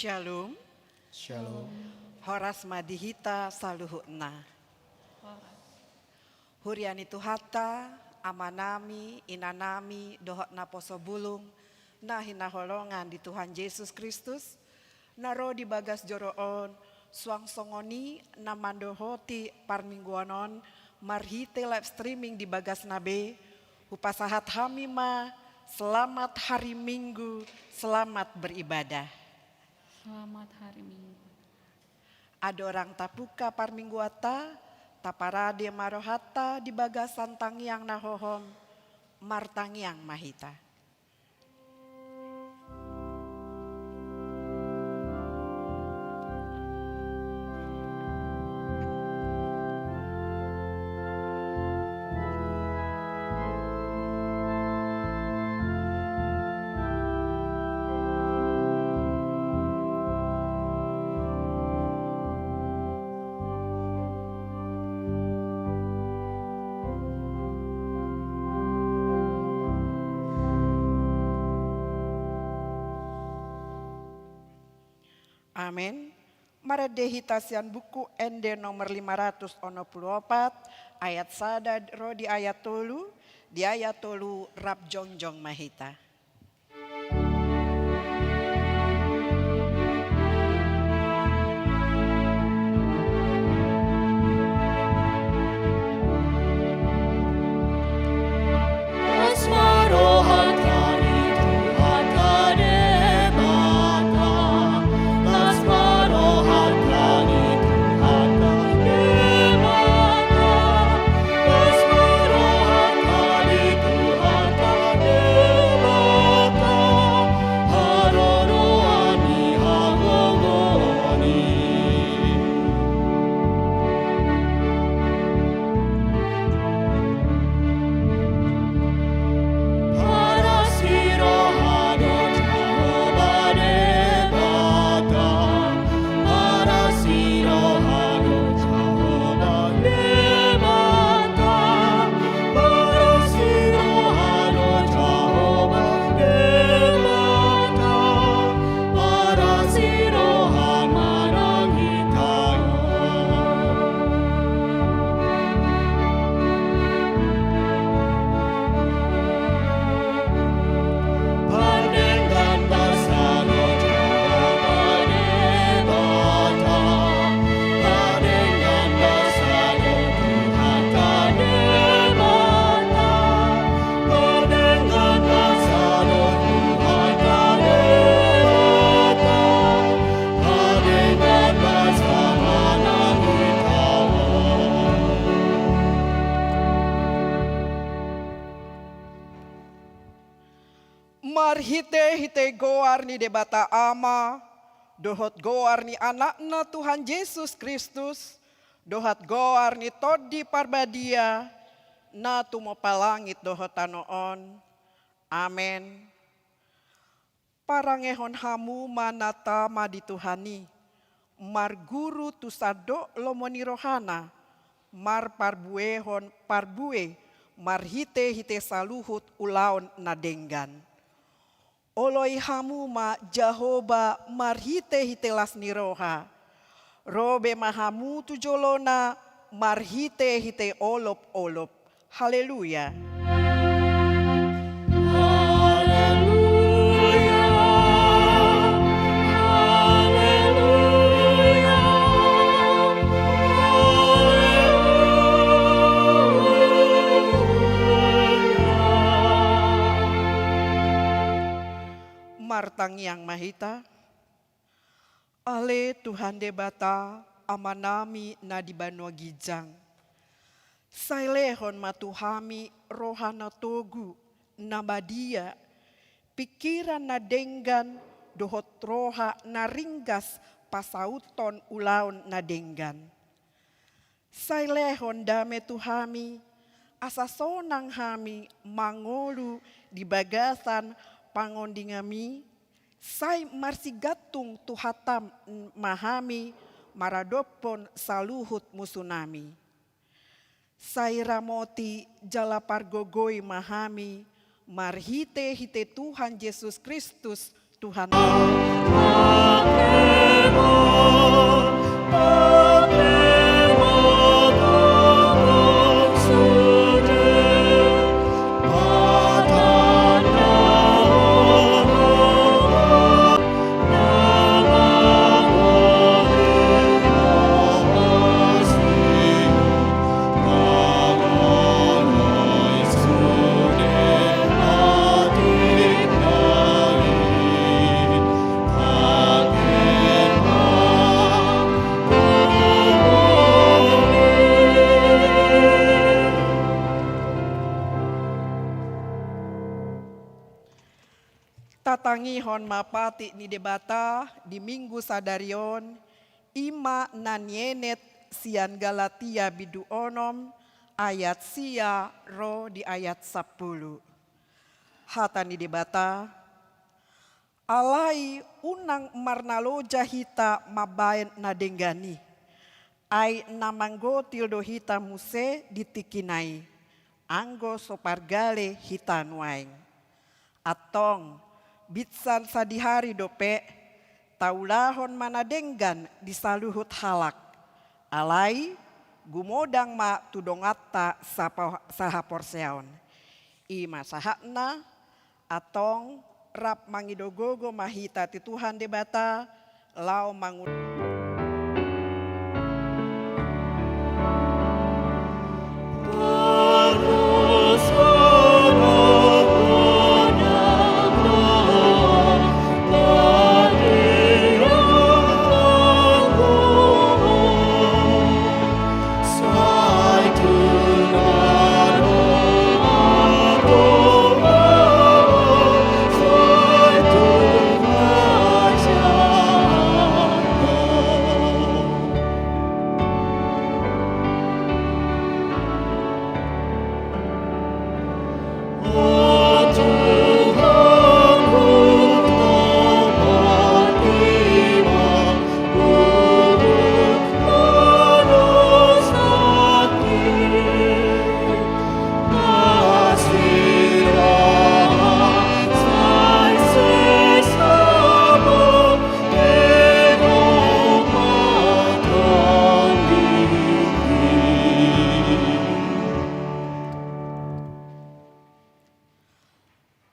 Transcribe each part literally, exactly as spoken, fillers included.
Shalom. Shalom. Horas ma di hita saluhutna. Horas. Huria ni Tuhanta, amanami, inanami, dohot naposo bulung na hinaholongan di Tuhan Jesus Kristus, na ro di bagas joro on, suang songon i na mandohoti parmingguon on marhite live streaming di bagasna be, hupasahat hami ma selamat hari Minggu, selamat beribadah. Selamat hari Minggu. Andorang tapungka parmingguonta, taparade ma rohanta di bagasan tangiang na hohom, martangiang ma hita. Amen. Marende hita sian Buku Ende nomor lima ratus onom pulu opat, ayat sada ro di ayat tolu, di ayat tolu rap jongjong ma hita. Marhitehite goar ni Debata Ama, dohot goar ni Anakna Tuhan Jesus Kristus, dohot goar ni Tondi Parbadia, na tumompa langit dohot tano on. Amen. Parangehon hamu ma na tama di Tuhan i, marguru tu sandok lomo ni rohana, marparbuehon parbue marhitehite saluhut ulaon na denggan. Oloi hamu ma Jahowa marhitehite las ni roha. Ro be ma hamu tu jolona marhitehite olopolop. Haleluya. Haleluya. Haleluya. Haleluya. Martangiang ma hita. Ale Tuhan Debata, Amanami na di banua ginjang, sai lehon ma tu hami roha na togu, na badia, pingkiran na denggan, dohot roha na ringgas pasauthon ulaon na denggan. Sai lehon dame tu hami, asa sonang hami mangolu di bagasan pangondinganmi, sai marsigantung tu hatam ma hami maradophon saluhut musunami. Sai ramoti jala pargogoi ma hami, marhitehite Tuhan Jesus Kristus, Tuhan. Tatangihon ma patik ni Debata di Minggu sadari on, i ma na nienet sian Galatia bindu onom ayat sia ro di ayat sampulu. Hata ni Debata, alai unang marnaloja hita mambaen na denggan i, ai na manggotil do hita muse di tingkina i, anggo so pargale hita nuaeng. Antong, binsan sadihari dope, taulahon ma na denggan di saluhut halak. Alai, gumodang ma tu donganta sapa-, sahaporseaon. I ma sahatna, antong, rap mangido gogo ma hita tu Tuhan Debata, laho mangu-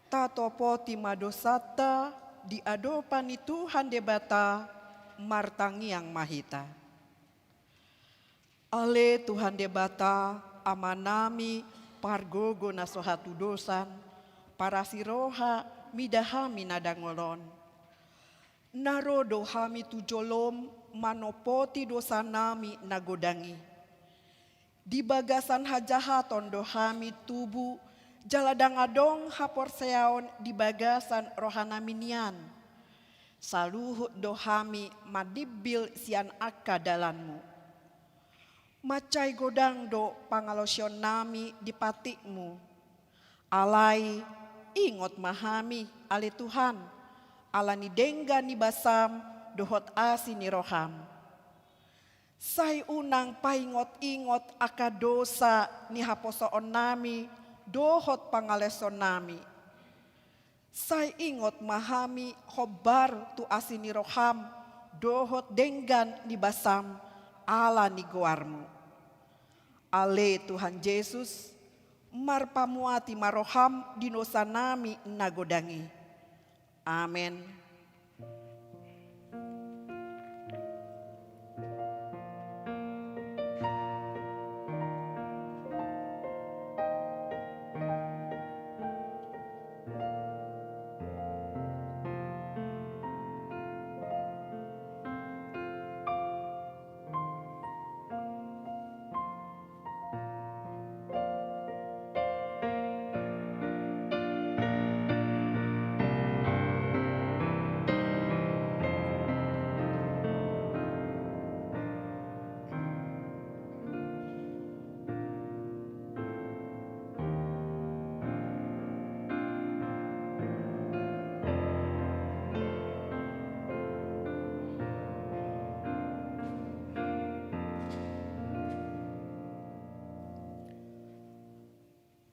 Tatopoti ma dosanta di adopan ni Tuhan Debata, martangiang ma hita. Ale Tuhan Debata, Amanami, pargogo na so hatudosan, parasi roha, mida hami na dangol on. Na ro do hami tu jolom manopoti dosanami na godang i. Di bagasan hajahaton do hami tubu, jala ndang adong haporseaon di bagasan rohanami nian. Saluhut do hami mandimbil sian angka dalanmu. Mansai godang do pangalaosionnami di patikmu. Alai, ingot ma hami, ale Tuhan, ala ni denggan ni basam dohot asi ni roham. Sai unang paingot-ingot angka dosa ni haposoonnami dohot pangalaosionnami. Sai ingot ma hami hombar tu asi ni roham dohot denggan ni basam ala ni goarmu. Ale Tuhan Jesus, marpamuati ma roham di dosanami na godang i. Amen.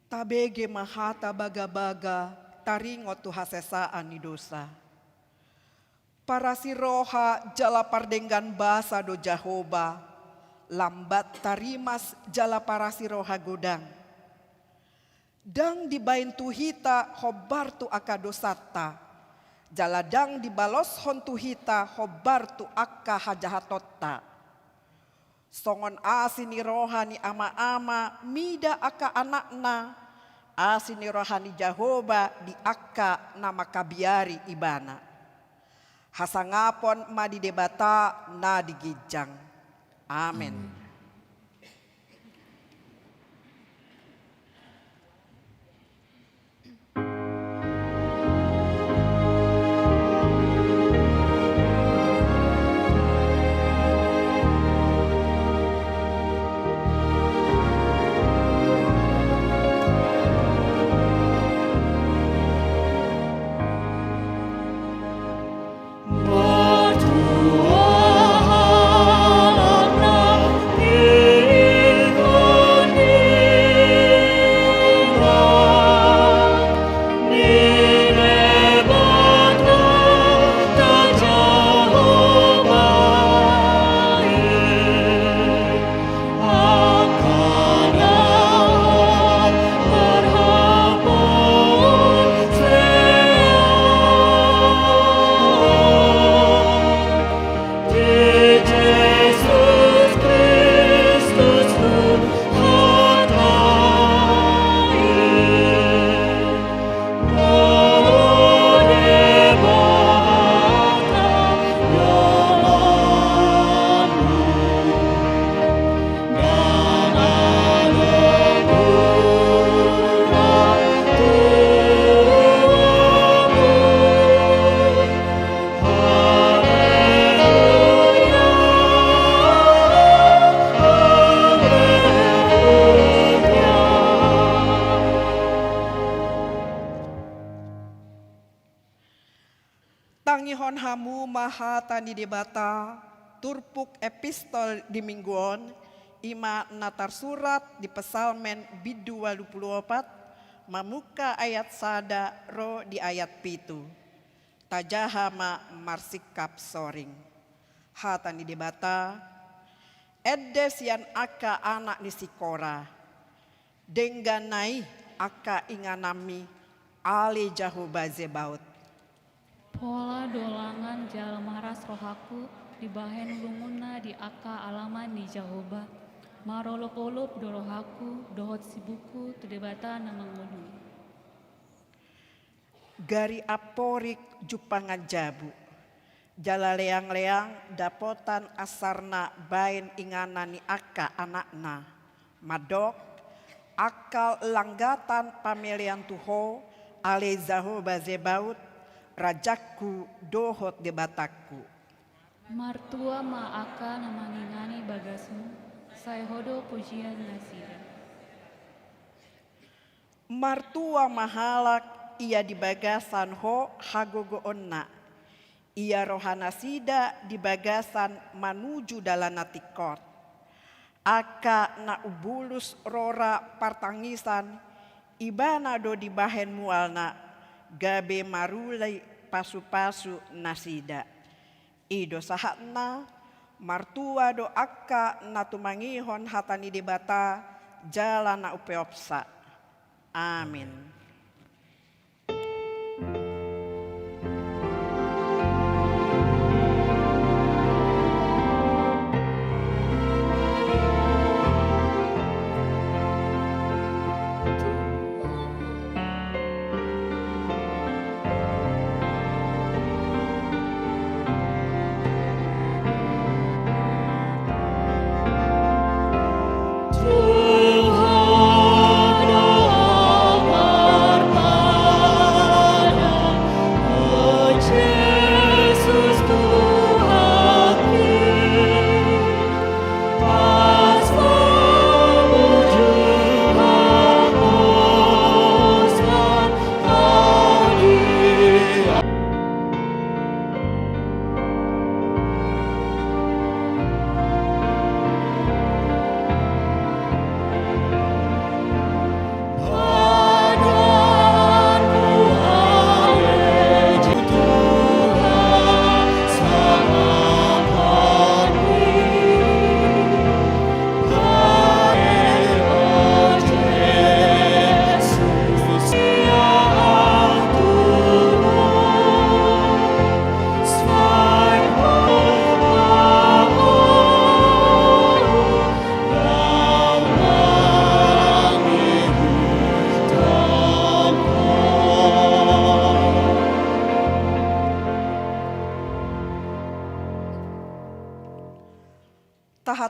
Tabege ma hata bagabaga taringot tu hasesaan ni dosa. Parasi roha jala pardenggan basa do Jahowa, lambat tarimas jala parasi roha godang. Ndang dibaen tu hita hombar tu angka dosanta, jala ndang dibaloshon tu hita hombar tu angka hajahatonta. Songon asi ni roha ni ama-ama mida angka anakna, asi ni roha ni Jahowa di angka na mangkabiari ibana. Hasangapon ma di Debata na di ginjang. Amen. Amen. Tangihon hamu ma hata ni Debata, turpuk epistol di minggu on, i ma na tarsurat di Psalmen bindu ualu pulu opat, mamungka ayat sada ro di ayat pitu. Tajaha ma marsingkap soring. Hata ni Debata, ende sian angka anak ni si Kora. Dengganna i angka ingananmi, ale Jahowa Zebaot. Pola do langan jala maras rohangku dibahen ulungunna di angka alaman ni Jahowa. Marolopolop do rohangku dohot sibukku tu Debata na mangolu i. Gari amporik jumpangan jabu, jala leangleang dapotan ansarna baen inganan ni angka anakna. Mandok, angka langgatan pamelean tu Ho, ale Jahowa Zebaot, Rajangku dohot Debatangku. Martua ma angka na mangingani bagasmu, sai Ho do pujian nasida. Martua ma halak ia di bagasan Ho hagogoonna, ia rohanasida di bagasan manuju dalan na tingkot. Angka na umbulus rora partangisan, ibana do dibahen mualna, gabe maruli pasupasu nasida. I do sahatna, martua do angka na tumangihon hata ni Debata, jala na umpeopsa. Amin.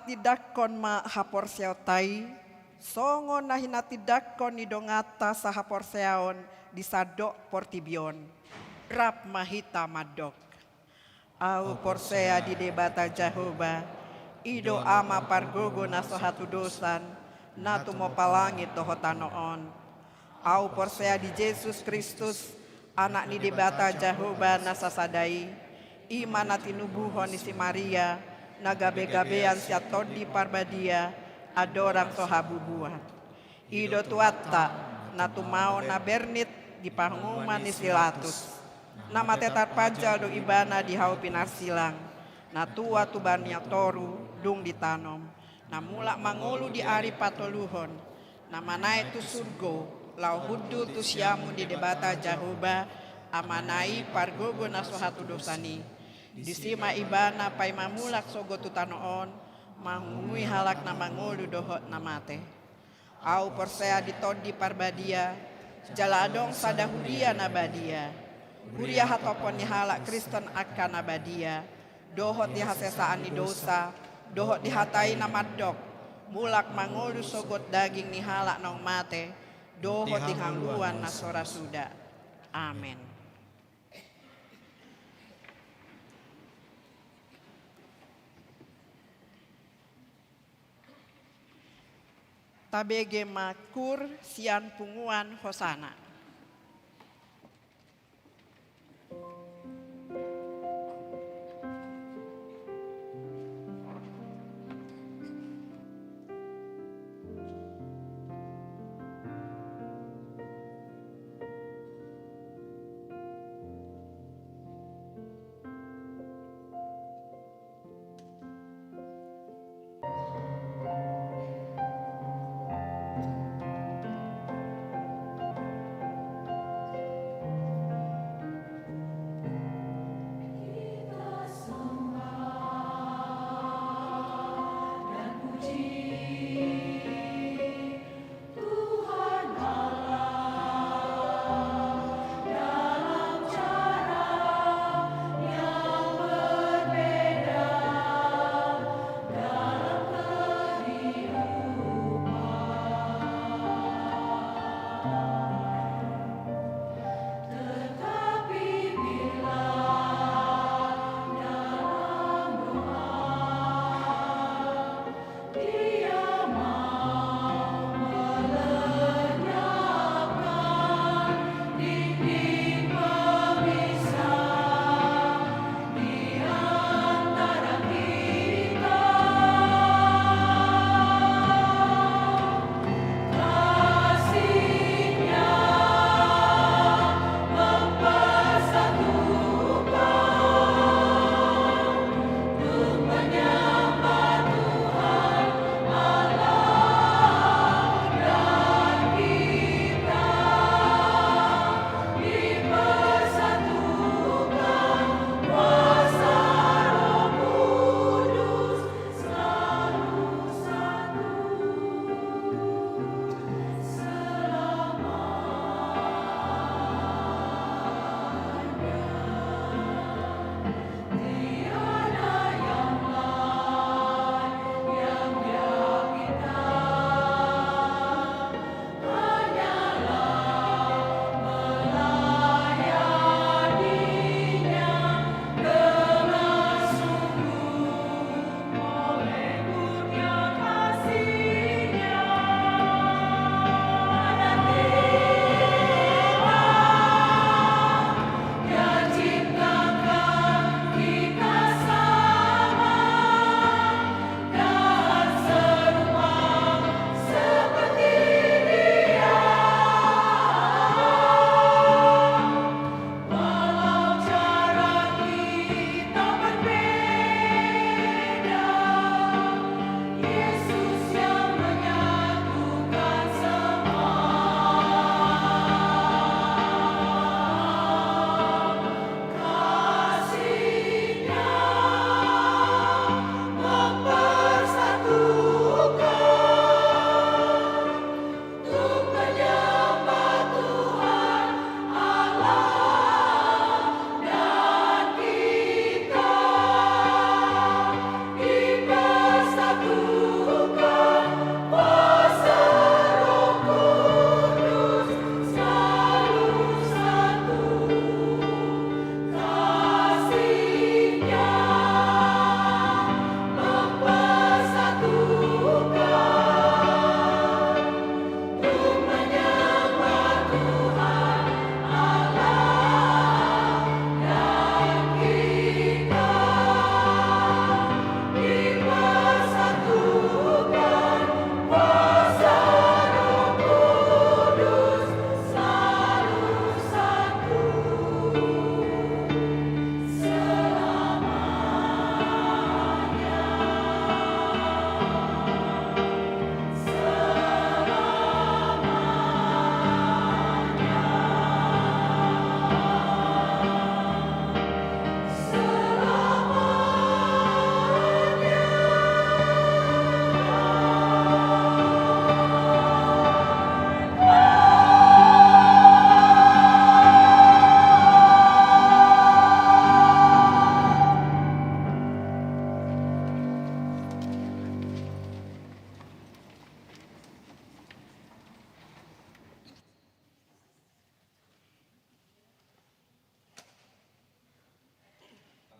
Tindangkon ma haporseaonta i, songon na hinatindangkon ni donganta sahaporseaon di sandok portibi on. Rap ma hita mandok. Ahu porsea di Debata Jahowa, i do Ama pargogo na so hatudosan, na tumompa langit dohot tano on. Ahu porsea di Jesus Kristus, Anak ni Debata Jahowa na sasada i, i ma na tinubuhon ni si Maria, na gabegabean sian Tondi Parbadia, andorang so habubuan. I do Tuhanta, na tumaon na bernit di panguhuman ni si Latus, na mate tarpanjal do Ibana di hau pinarsilang, na tua tuba ni toru dung ditanom, na mulak mangolu di ari patoluhon, na manaek tu surgo, laho hundul tu siamun ni Debata Jahowa, Amana i pargogo na so hatudosan i. Disi ma Ibana paima mulak sogot tu tano on, manghumui halak na mangolu dohot na mate. Ahu porsea di Tondi Parbadia, jala adong sada huria na badia, huria hatophon ni halak Kristen angka na badia, dohot di hasesaan ni dosa, dohot di hata i na mandok, mulak mangolu sogot daging ni halak naung mate, dohot di hangoluan na so ra suda. Amen. Tabege ma koor sian punguan Hosana.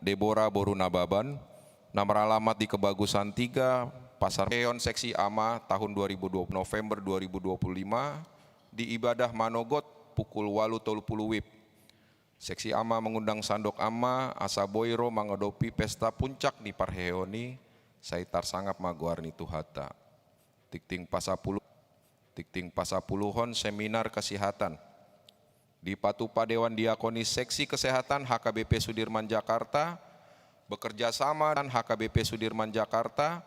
Debora boru Nababan, na maralamat di Kebagusan tiga, Pasar Eon Seksi Ama tahun dua ribu dua puluh November dua ribu dua puluh lima, di ibadah manogot pukul ualu tolu pulu wib. Seksi Ama mengundang sandok Ama asa boi ro mangadopi pesta puncak ni parheheon i, sai tarsangap ma goar ni Tuhanta. Tingting pasapulu, tingting pasapuluhon seminar kesehatan. Dipatupa Dewan Diakonis Seksi Kesehatan H K B P Sudirman Jakarta, bekerja sama dan H K B P Sudirman Jakarta,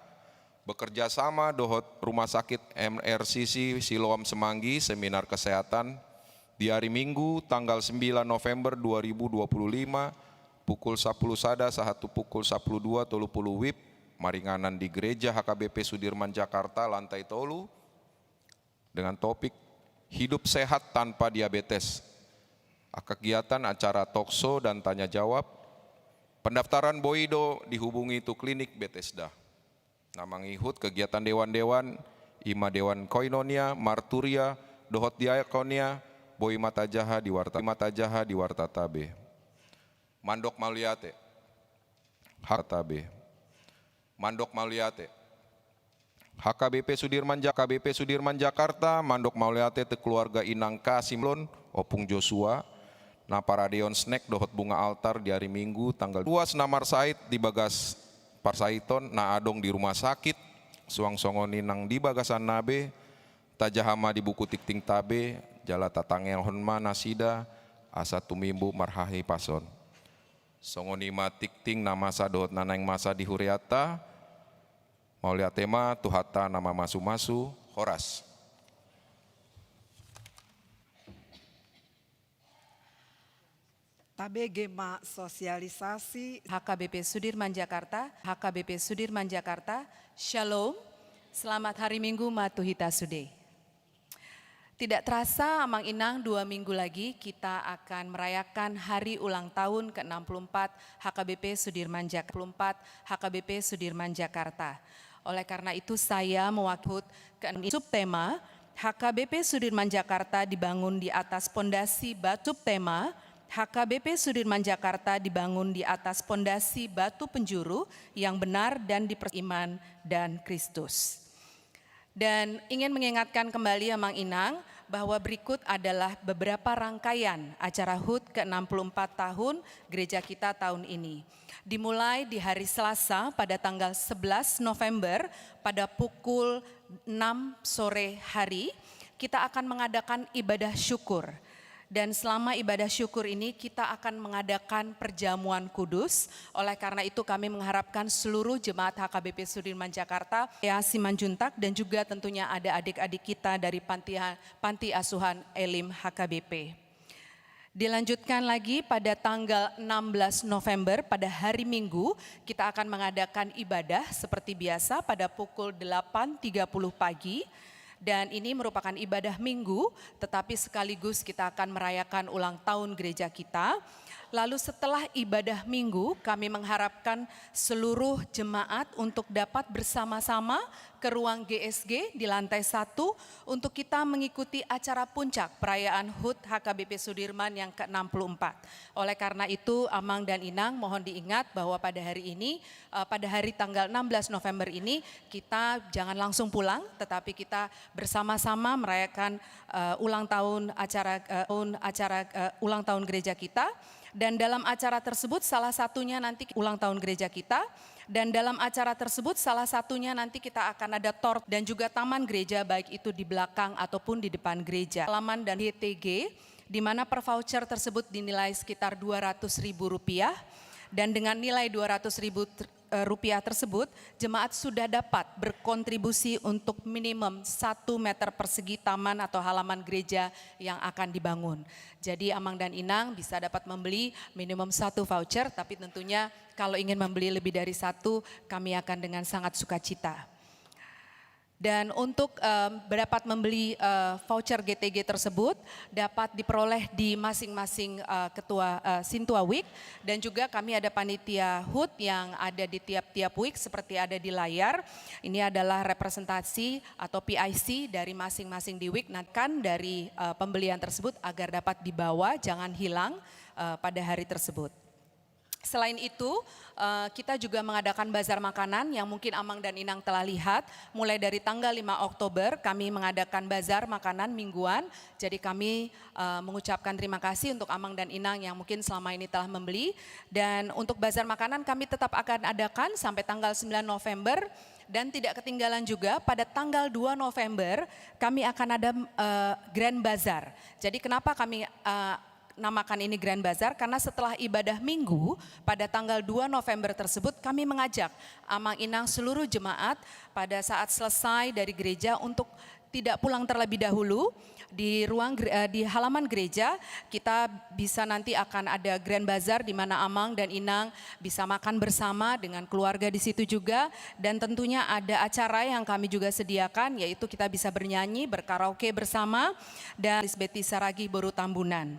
bekerja sama dohot Rumah Sakit M R C C Siloam Semanggi, seminar kesehatan di hari Minggu tanggal sembilan November dua ribu dua puluh lima, pukul sapuluh sada sahat tu pukul sapuluh dua tolu pulu wib, maringanan di Gereja H K B P Sudirman Jakarta, lantai tolu, dengan topik Hidup Sehat Tanpa Diabetes. Kegiatan acara talk show dan tanya jawab. Pendaftaran boi do dihubungi tu Klinik Bethesda. Na mangihut kegiatan dewan-dewan, i ma Dewan Koinonia, Marturia, dohot Diakonia, boi ma tajaha di warta, ma tajaha di warta tabe. Mandok mauliate. Hak tabe. Mandok mauliate. H K B P Sudirman, Ja-, H K B P Sudirman Jakarta mandok mauliate tu keluarga Inang Kasimlon, Opung Joshua, na paradeon snack dohot bunga altar di hari Minggu tanggal. Ruas na marsahit di bagas parsahithon na adong di rumah sakit, suang songon i nang di bagasan na be, tajaha ma di buku tingting tabe, jala tatangihon ma nasida, asa tumimbo marhahipason. Songon i ma tingting na masa dohot na naeng masa di hurianta. Mauliate ma, Tuhanta na mamasu-masu. Horas. Tabege ma sosialisasi. H K B P Sudirman Jakarta, H K B P Sudirman Jakarta, Shalom. Selamat hari Minggu ma tu hita sude. Tidak terasa, Amang Inang, dua minggu lagi kita akan merayakan hari ulang tahun ke enam puluh empat H K B P Sudirman Jak-, empat H K B P Sudirman Jakarta. Oleh karena itu, saya mewakili ke subtema H K B P Sudirman Jakarta dibangun di atas pondasi batu. Subtema H K B P Sudirman Jakarta dibangun di atas pondasi batu penjuru yang benar dan diper-, iman dan Kristus. Dan ingin mengingatkan kembali, Amang Inang, bahwa berikut adalah beberapa rangkaian acara hut ke enam puluh empat tahun gereja kita tahun ini. Dimulai di hari Selasa pada tanggal sebelas November pada pukul enam sore hari, kita akan mengadakan ibadah syukur. Dan selama ibadah syukur ini, kita akan mengadakan perjamuan kudus. Oleh karena itu, kami mengharapkan seluruh jemaat H K B P Sudirman Jakarta, ya, Simanjuntak, dan juga tentunya ada adik-adik kita dari panti, panti asuhan Elim H K B P. Dilanjutkan lagi pada tanggal enam belas November, pada hari Minggu, kita akan mengadakan ibadah seperti biasa pada pukul delapan tiga puluh pagi. Dan ini merupakan ibadah Minggu, tetapi sekaligus kita akan merayakan ulang tahun gereja kita. Lalu setelah ibadah Minggu, kami mengharapkan seluruh jemaat untuk dapat bersama-sama ke ruang G S G di lantai satu untuk kita mengikuti acara puncak perayaan hut H K B P Sudirman yang ke enam puluh empat. Oleh karena itu, Amang dan Inang, mohon diingat bahwa pada hari ini, eh, pada hari tanggal enam belas November ini, kita jangan langsung pulang, tetapi kita bersama-sama merayakan, eh, ulang tahun acara, eh, un-, acara, eh, ulang tahun gereja kita. Dan dalam acara tersebut salah satunya nanti ulang tahun gereja kita. Dan dalam acara tersebut salah satunya nanti kita akan ada tor dan juga taman gereja, baik itu di belakang ataupun di depan gereja. Halaman dan G T G, di mana per voucher tersebut dinilai sekitar dua ratus ribu rupiah. Dan dengan nilai dua ratus ribu ter-, eh, rupiah tersebut, jemaat sudah dapat berkontribusi untuk minimum satu meter persegi taman atau halaman gereja yang akan dibangun. Jadi, Amang dan Inang bisa dapat membeli minimum satu voucher, tapi tentunya kalau ingin membeli lebih dari satu, kami akan dengan sangat sukacita. Dan untuk, em, dapat membeli, eh, voucher G T G tersebut dapat diperoleh di masing-masing, eh, ketua, eh, sintua wik, dan juga kami ada panitia hut yang ada di tiap-tiap wik seperti ada di layar. Ini adalah representasi atau P I C dari masing-masing di wik. Nantikan dari, eh, pembelian tersebut agar dapat dibawa, jangan hilang, eh, pada hari tersebut. Selain itu, eh, kita juga mengadakan bazar makanan yang mungkin Amang dan Inang telah lihat. Mulai dari tanggal lima Oktober, kami mengadakan bazar makanan mingguan. Jadi kami, eh, mengucapkan terima kasih untuk Amang dan Inang yang mungkin selama ini telah membeli. Dan untuk bazar makanan kami tetap akan adakan sampai tanggal sembilan November. Dan tidak ketinggalan juga, pada tanggal dua November kami akan ada, eh, Grand Bazar. Jadi kenapa kami, eh, namakan ini Grand Bazar? Karena setelah ibadah Minggu pada tanggal dua November tersebut, kami mengajak Amang Inang seluruh jemaat pada saat selesai dari gereja untuk tidak pulang terlebih dahulu. Di ruang gere-, eh, di halaman gereja, kita bisa nanti akan ada Grand Bazar di mana Amang dan Inang bisa makan bersama dengan keluarga di situ juga. Dan tentunya ada acara yang kami juga sediakan, yaitu kita bisa bernyanyi, berkaraoke bersama, dan Lisbeti Saragih boru Tambunan.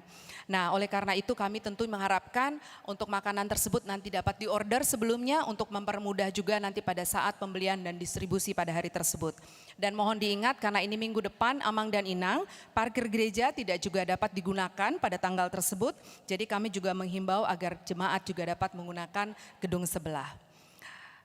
Nah, oleh karena itu kami tentu mengharapkan untuk makanan tersebut nanti dapat diorder sebelumnya untuk mempermudah juga nanti pada saat pembelian dan distribusi pada hari tersebut. Dan mohon diingat, karena ini minggu depan, Amang dan Inang, parkir gereja tidak juga dapat digunakan pada tanggal tersebut. Jadi kami juga menghimbau agar jemaat juga dapat menggunakan gedung sebelah.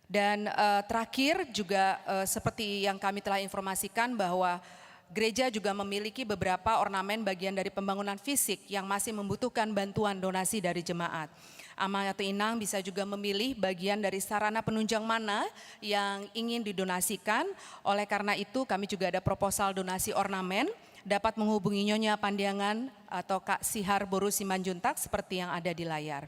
Dan, eh, terakhir juga, eh, seperti yang kami telah informasikan bahwa gereja juga memiliki beberapa ornamen bagian dari pembangunan fisik yang masih membutuhkan bantuan donasi dari jemaat. Amang atau Inang bisa juga memilih bagian dari sarana penunjang mana yang ingin didonasikan. Oleh karena itu, kami juga ada proposal donasi ornamen. Dapat menghubungi Nyonya Pandiangan atau Kak Sihar boru Simanjuntak seperti yang ada di layar.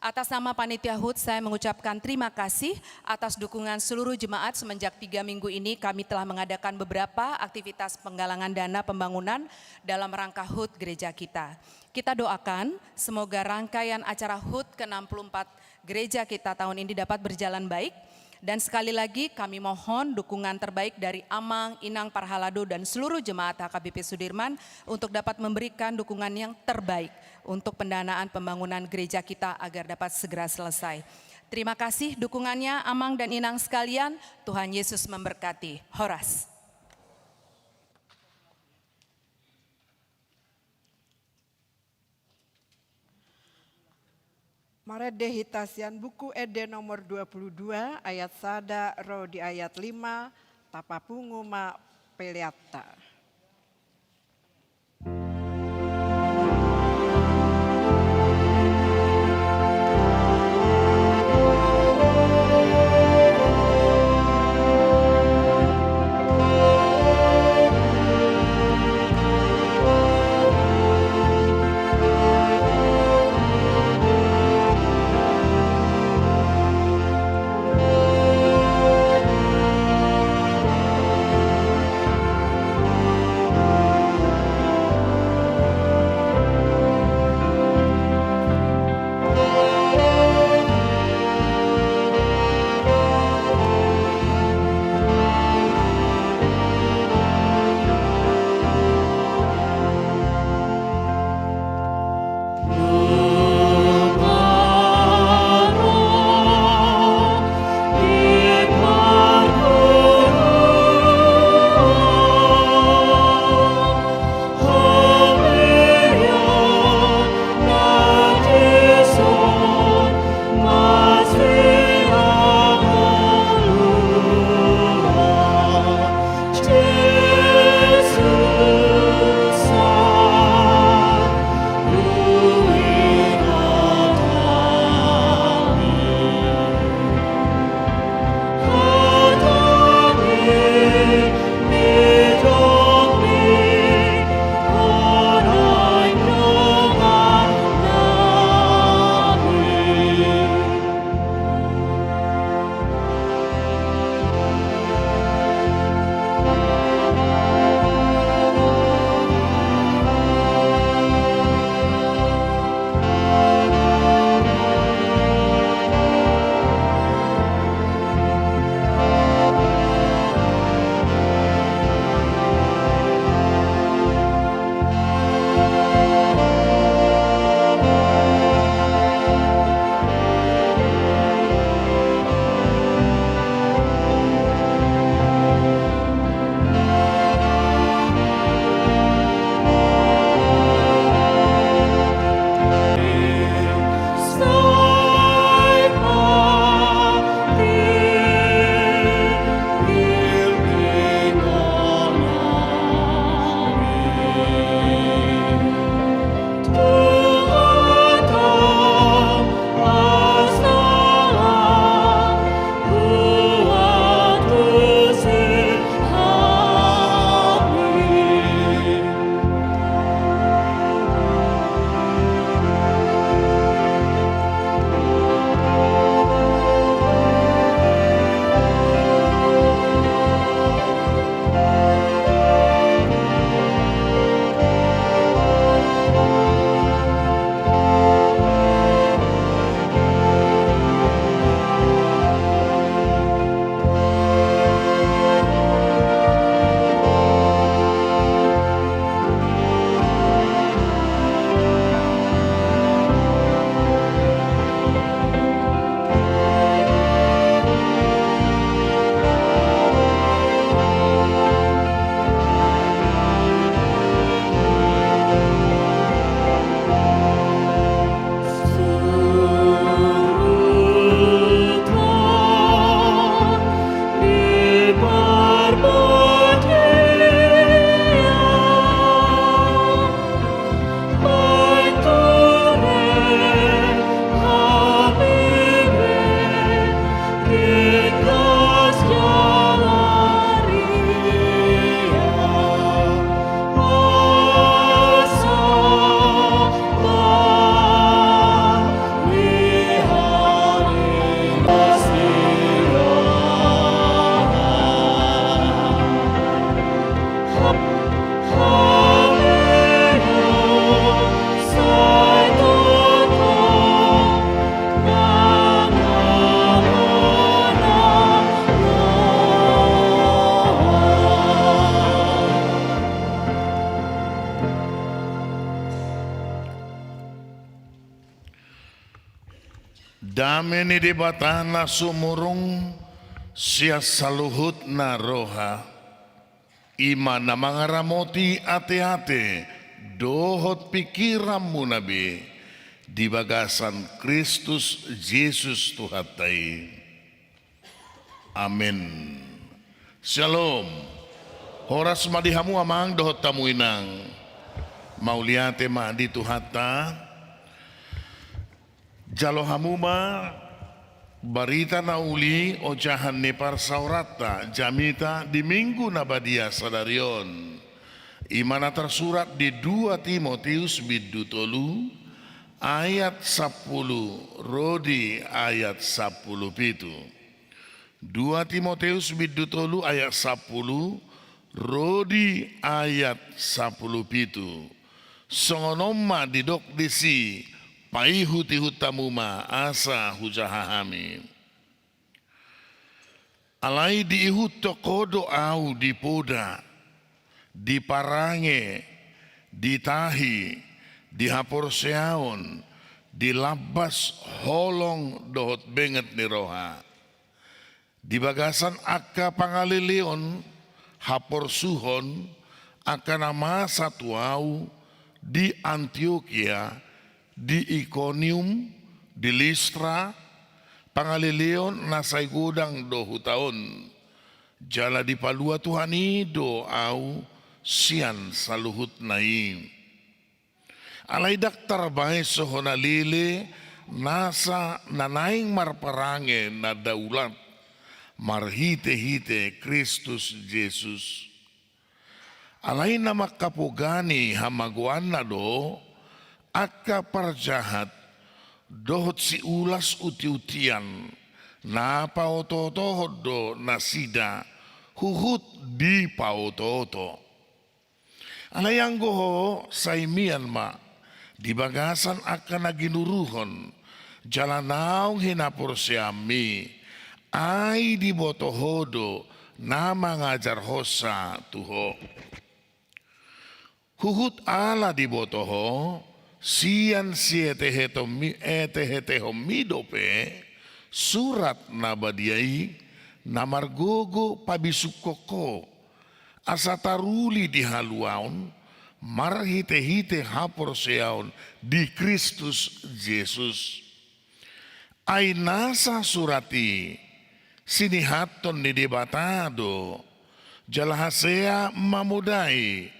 Atas nama Panitia HUT, saya mengucapkan terima kasih atas dukungan seluruh jemaat semenjak tiga minggu ini. Kami telah mengadakan beberapa aktivitas penggalangan dana pembangunan dalam rangka HUT gereja kita. Kita doakan semoga rangkaian acara HUT ke enam puluh empat gereja kita tahun ini dapat berjalan baik. Dan sekali lagi kami mohon dukungan terbaik dari Amang, Inang Parhalado, dan seluruh jemaat H K B P Sudirman untuk dapat memberikan dukungan yang terbaik untuk pendanaan pembangunan gereja kita agar dapat segera selesai. Terima kasih dukungannya, Amang dan Inang sekalian. Tuhan Yesus memberkati. Horas. Marende hita sian Buku Ende nomor dua puluh dua, ayat sada ro di ayat lima. Tapapungu ma peleanta. Dame ni Debata na sumurung sian saluhutna roha, i ma na mangaramoti ateate dohot pingkiranmuna be di bagasan Kristus Jesus Tuhanta i. Amen. Syalom. Horas ma di hamu amang dohot hamu inang. Mauliate ma di Tuhanta. Jalo hamu ma barita na uli ojahan ni parsaoranta jamita di Minggu na badia sadari on. I ma na tarsurat di dua Timoteus bindu tolu ayat sampulu ro di ayat sampulu pitu. Dua Timoteus bindu tolu ayat sampulu ro di ayat sampulu pitu. Songon on ma didok disi, paihutihut hamu ma asa hujaha hami. Alai diihuthon ho do ahu di poda, di parange, di tahi, di haporseaon, di lambas, holong dohot benget ni roha. Di bagasan angka pangaleleon, haporsuhon, angka na masa tu ahu di Antiokia, di Ikonium, di Listra, pangaleleon na sai godang do huta on. Jala dipalua Tuhan i do ahu sian saluhutna i. Alai ndang tarbaen so hona lele nasa na naeng marparange na daulat marhitehite Kristus Jesus. Alai na mangkapogani hamagoanna do angka parjahat dohot siulas utiutian, na paotootohon do nasida huhut dipaotooto. Alai anggo ho sai mian ma di bagasan angka na ginuruhon jala naung hinaporseaonmi, ai diboto ho do na mangajarhonsa tu ho. Huhut ala diboto ho sian sietehetonmi, etehetehonmi dope surat na badia i na margogo pabisukkon ho, asa taruli di haluaon marhitehite haporseaon di Kristus Jesus. Ai nasa surat i sinihathon ni Debata do, jala hasea mamodai,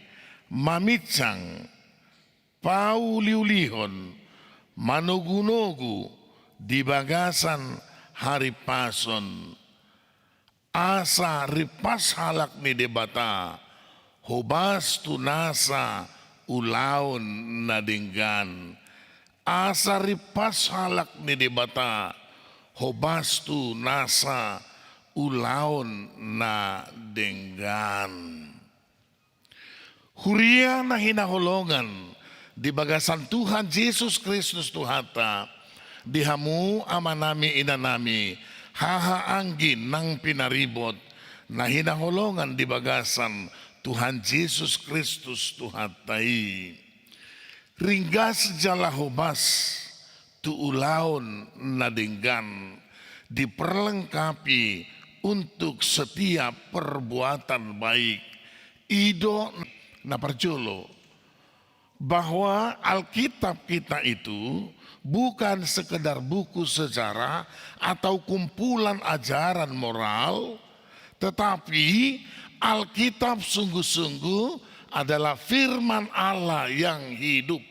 maminsang, pauliulihon, manogunogu di bagasan harimpason. Asa rimpas halak ni Debata hobas tu nasa ulaon na denggan. Asa rimpas halak ni Debata hobas tu nasa ulaon na denggan. Huria na hinaholongan di bagasan Tuhan Jesus Kristus Tuhanta, di hamu amanami inanami, haha anggi nang pinaribot na hinaholongan di bagasan Tuhan Jesus Kristus Tuhanta i. Ringgas jala hobas tu ulaon na denggan, diperlengkapi untuk setiap perbuatan baik. I do na parjolo, bahwa Alkitab kita itu bukan sekedar buku sejarah atau kumpulan ajaran moral, tetapi Alkitab sungguh-sungguh adalah firman Allah yang hidup.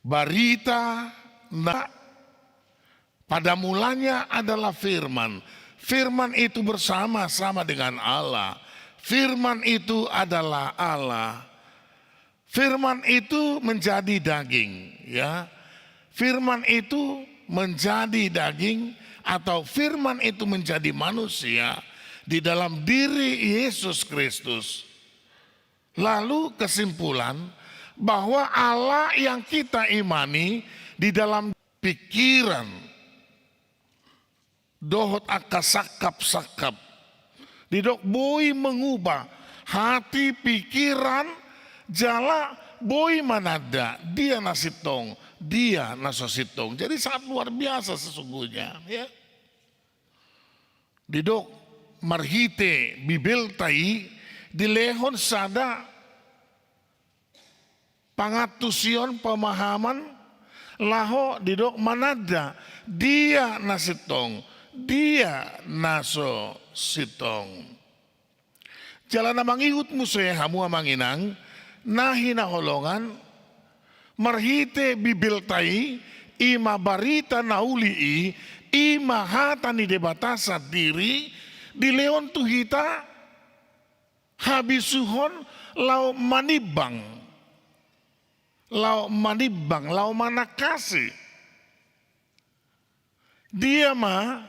Barita na pada mulanya adalah firman. Firman itu bersama-sama dengan Allah. Firman itu adalah Allah. Firman itu menjadi daging, ya. Firman itu menjadi daging atau firman itu menjadi manusia di dalam diri Yesus Kristus. Lalu kesimpulan bahwa Allah yang kita imani di dalam pikiran dohot angka sangkap-sangkap. Didok boi mengubah hati, pikiran, jala boi mananda dia na sintong dia na so sintong. Jadi sangat luar biasa sesungguhnya, ya. Didok marhite Bibelta i dilehon sada pangantusion pemahaman laho didok mananda dia na sintong, dia na so sintong. Jala na mangihut muse hamu amang inang na hinaholongan, marhite Bibelta i, i ma barita na uli i, i ma hata ni Debata sandiri, dilehon tu hita habisuhon laho manimbang, laho manimbang, laho manangkasi. Dia ma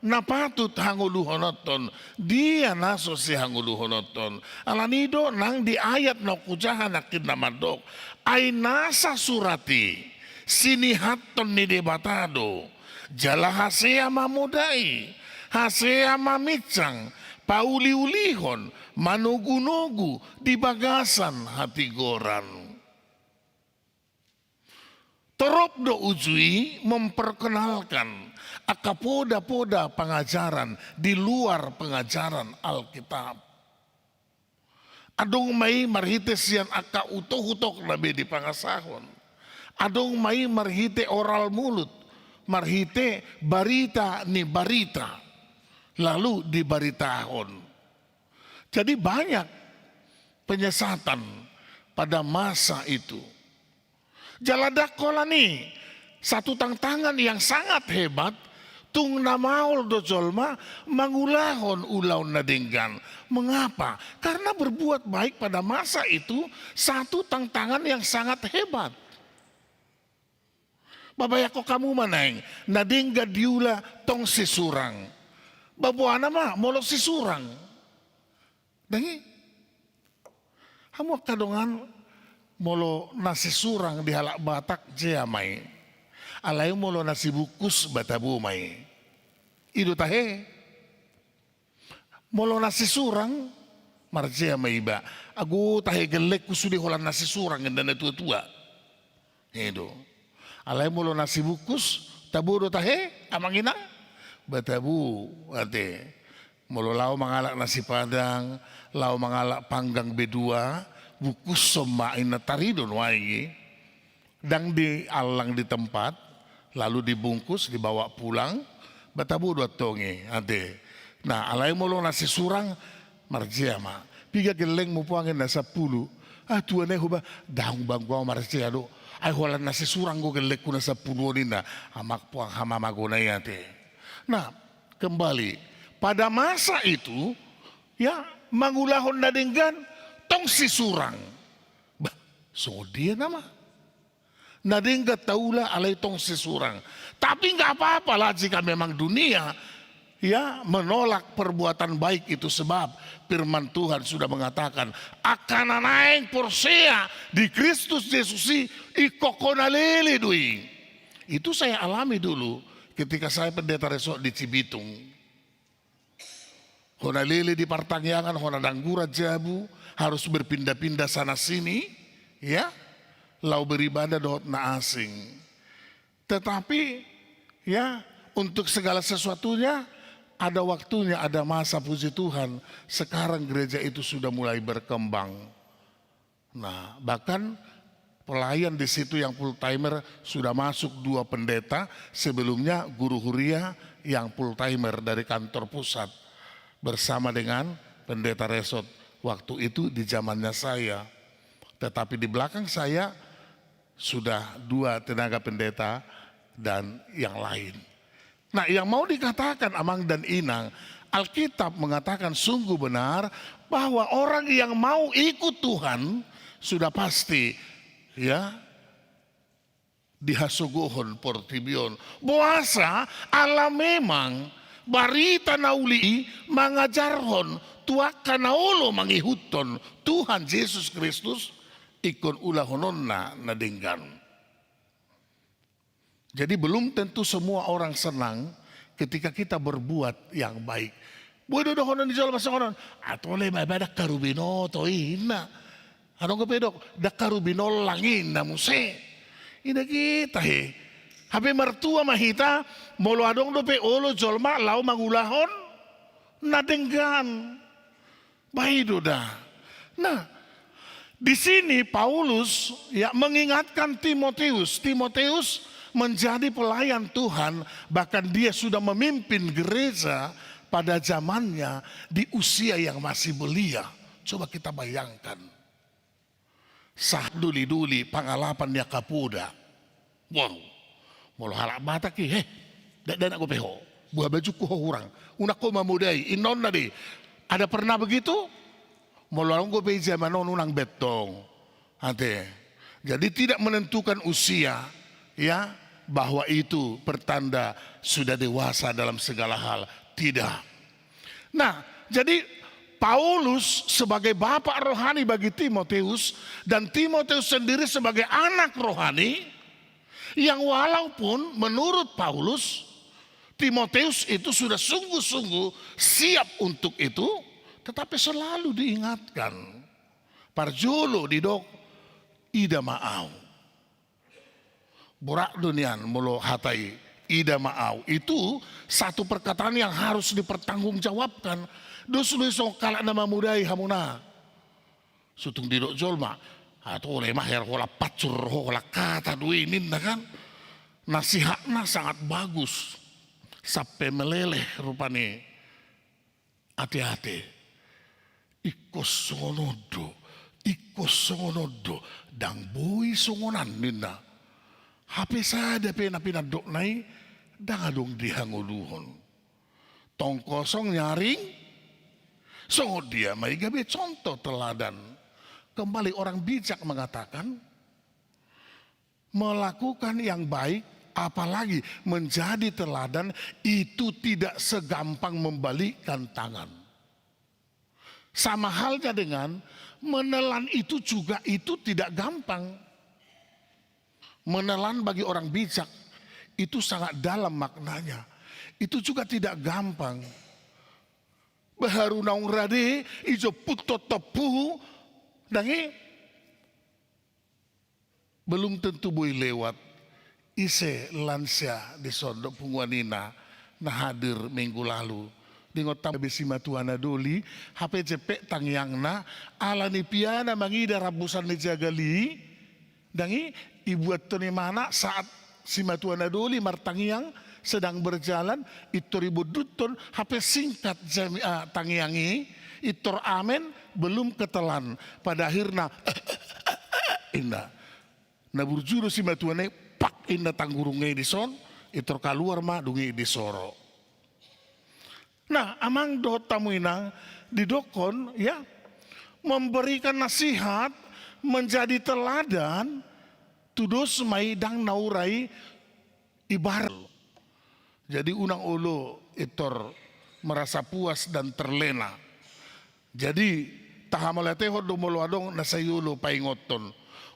na patut hangoluhononton, dia na so sihangoluhononton. Alani do nang di ayat na hujaha nangkin na mandok, ai nasa surat i sinihathon ni Debata do, jala hasea mamodai, hasea maminsang, pauliulihon, manogunogu di bagasan hatigoran. Torop do uju i memperkenalkan angka poda-poda pangajaran di luar pangajaran Alkitab. Adong ma i marhite sian angka utok-utokna be dipangasahon. Adong ma i marhite oral mulut, marhite barita ni barita, lalu dibaritahon. Jadi banyak penyesatan pada masa itu. Jala ndang holan i, satu tantangan yang sangat hebat, tung na maol do jolma mangulahon ulaon na denggan. Mengapa? Karena berbuat baik pada masa itu satu tantangan yang sangat hebat. Babayangkon hamu ma naeng, na denggan diula tong sisurang. Baboana ma molo sisurang. Dang i? Hamu angka dongan, molo na sisurang di halak Batak jea ma i. Alai molo na sibungkus batabo ma i. I do tahe. Molo na sisurang marjea ma iba. Ago tahe gellengku sude holan na sisurang, ninna na tua-tua. I do. Alai molo na sibungkus, tabo do tahe, amang inang? Batabo, ate. Molo laho mangalap nasi padang, laho mangalap panggang be dua, bungkushon ma, ninna, taridon nuaeng i. Ndang diallang di tempat, lalu dibungkus, dibawa pulang, batabo do antong i, ate. Nah, alai molo na sisurang, marjea ma. Piga gellengmu, Puang, ninna, sampulu. Ah, tuan ae, hoba, ndang, bang, ahu marjea do. Ai holan na sisurang do gellengku na sampulu on, ninna amak, Puang, hamamagona i, ate. Nah, kembali, pada masa itu, ya, mangulahon na denggan tong sisurang. Bah, songon dia nama? Na denggan taula alai tong sisurang. Tapi nggak apa-apa lah jika memang dunia, ya, menolak perbuatan baik itu, sebab firman Tuhan sudah mengatakan, angka na naeng porsea di Kristus Jesus i ingkon hona lele do i. Itu saya alami dulu ketika saya pendeta resort di Cibitung. Hona lele di partangiangan, hona dangguran jabu, harus berpindah-pindah sana sini, ya, laho beribadah dohot na asing. Tetapi, ya, untuk segala sesuatunya ada waktunya, ada masa, puji Tuhan. Sekarang gereja itu sudah mulai berkembang. Nah, bahkan pelayan di situ yang full timer sudah masuk dua pendeta, sebelumnya guru huria yang full timer dari kantor pusat bersama dengan pendeta resort waktu itu di zamannya saya. Tetapi di belakang saya sudah dua tenaga pendeta dan yang lain. Nah, yang mau dikatakan amang dan inang, Alkitab mengatakan sungguh benar bahwa orang yang mau ikut Tuhan sudah pasti, ya, dihasogohon portibi on. Boasa? Ala memang barita na uli i mangajarhon tu angka na olo mangihuthon Tuhan Jesus Kristus ingkon ulahononna na denggan. Jadi belum tentu semua orang senang ketika kita berbuat yang baik. Boi do dohonon ni jolma songon on, atole ma iba ndang haru binoto i, ninna. Adong dope didok, ndang haru binollang i, ninna muse. Ida kita he. Hape martua ma hita, molo adong dope olo jolma laho mangulahon na denggan. Ba i do da. Nah, di sini Paulus ya mengingatkan Timotius. Timotius menjadi pelayan Tuhan, bahkan dia sudah memimpin gereja pada zamannya di usia yang masih belia. Coba kita bayangkan. Sahat doli-doli pangalapan ni angka poda. Wow. Molo halak Batak i, "He, dakdanak dope ho. Buha bajungku ho hurang. Unang ho mamodai," inonna do i. Ada pernah begitu? Molo adong dope i zaman on, unang be tong. Ate. Jadi tidak menentukan usia, ya, bahwa itu pertanda sudah dewasa dalam segala hal. Tidak. Nah, jadi Paulus sebagai bapak rohani bagi Timotius, dan Timotius sendiri sebagai anak rohani, yang walaupun menurut Paulus, Timotius itu sudah sungguh-sungguh siap untuk itu, tetapi selalu diingatkan. Parjolo didok, "Ida ma au." Borat do nian molo hata i, "Ida ma au." Itu satu perkataan yang harus dipertanggungjawabkan. Dos do i songon halak na mamodai hamuna. Sotung didok jolma, "Ato ole ma her holan pansur ho, holan hata do i," ninna kan. Nasihatna sangat bagus. Sampe meleleh rupani. Ate-ate. Ingkon songon on do, ingkon songon on do, ndang boi songon an ninna. Hape sada pe na pinandokna i, ndang adong dihangoluhon. Tong kosong nyaring, songon dia ma i gabe contoh teladan. Kembali orang bijak mengatakan, melakukan yang baik, apalagi menjadi teladan, itu tidak segampang membalikkan tangan. Sama halnya dengan menelan itu juga, itu tidak gampang. Menelan bagi orang bijak itu sangat dalam maknanya. Itu juga tidak gampang. Baru naung rade, ijo pun totop hu, dangi. Belum tentu boi lewat. Ise lansia di son dohot punguan ina na hadir minggu lalu. Diingot hamu be simatua na doli, hape jempek tangiangna, ala ni piana mangida rambusan ni jagal i, dangi, ibuathon imana saat simatua na doli martangiang sedang berjalan, intor ibonduthon, hape singkat jami-, ah, tangiang i, intor amen, belum ketelan. Pada akhirna, inna. Na burju do simatua na i, pak, inna tanggurung i dison, intor kaluar ma dung i disoro. Nah, amang dohot hamu inang, didokkon, ya, memberikan nasihat, menjadi teladan, tudos ma i ndang na ura i ibarat. Jadi unang olo intor merasa puas dan terlena. Jadi tahamauliatehon do molo adong na sai olo paingothon.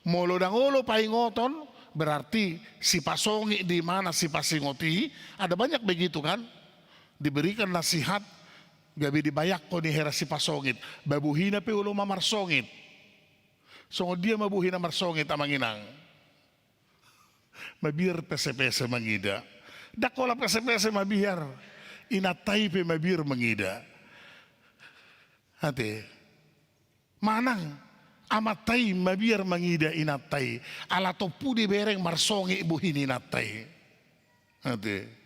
Molo ndang olo paingothon, berarti sipasongit do imana sipasingot i, ada banyak begitu kan? Diberikan nasihat, gabe dibayakkon i hera sipasongit. Ba bohina pe olo ma marsongit. Songon dia ma bohina marsongit, amang inang? Mabiar pesepese mangida. Ndang holan pesepese mabiar. Inanta i pe mabiar mangida. Ate. Manang, amanta i mabiar mangida inanta i. Ala tompu dibereng marsongit bohi ni inanta i. Ate.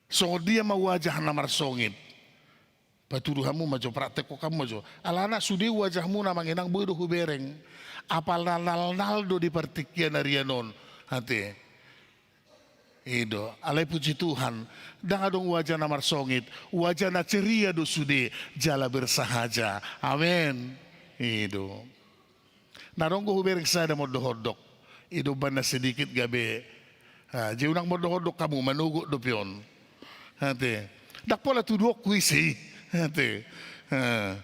Songon dia ma wajah na marsongit? Patudu hamu ma jo, praktekhon hamu ma jo. Alana sude wajahmuna, amang inang, boi do hubereng. Apala nalnal do di partingkian arian on. Ate. I do. Alai puji Tuhan, ndang adong wajah na marsongit. Wajah na ceria do sude, jala bersahaja. Amen. I do. Na adong do hubereng sada mondok-ondok. I do umbahen na sedikit gabe. Ah, jadi unang mondok-ondok hamu, manogot dope on. Ate. Ndang pola tuduhonku ise i. Ate. Ah.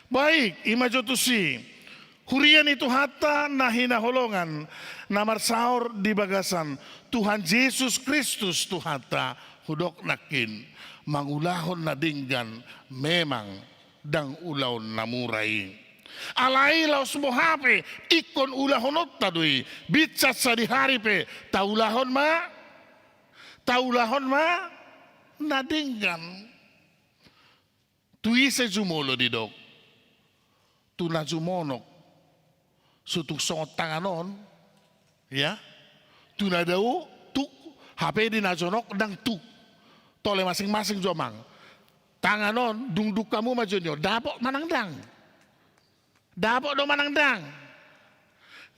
Baik, i ma jo tusi. Huria ni Tuhanta na hinaholongan, na marsaor di bagasan Tuhan Jesus Kristus Tuhanta, hudok nangkin, mangulahon na denggan memang ndang ulaon na mura i. Alai laos boha pe ingkon ulahononta do i, binsan sadihari pe taulahon ma, taulahon ma na denggan. Tu ise jumolo didok? Tu na jumonok. Sotung songon tangan on, ya. Tu na dao, tuk, hape di na jonok ndang tuk. Tole masing-masing jo amang. Tangan on, dung dung hamu ma jo nion, dapot manang ndang? Dapot do manang ndang?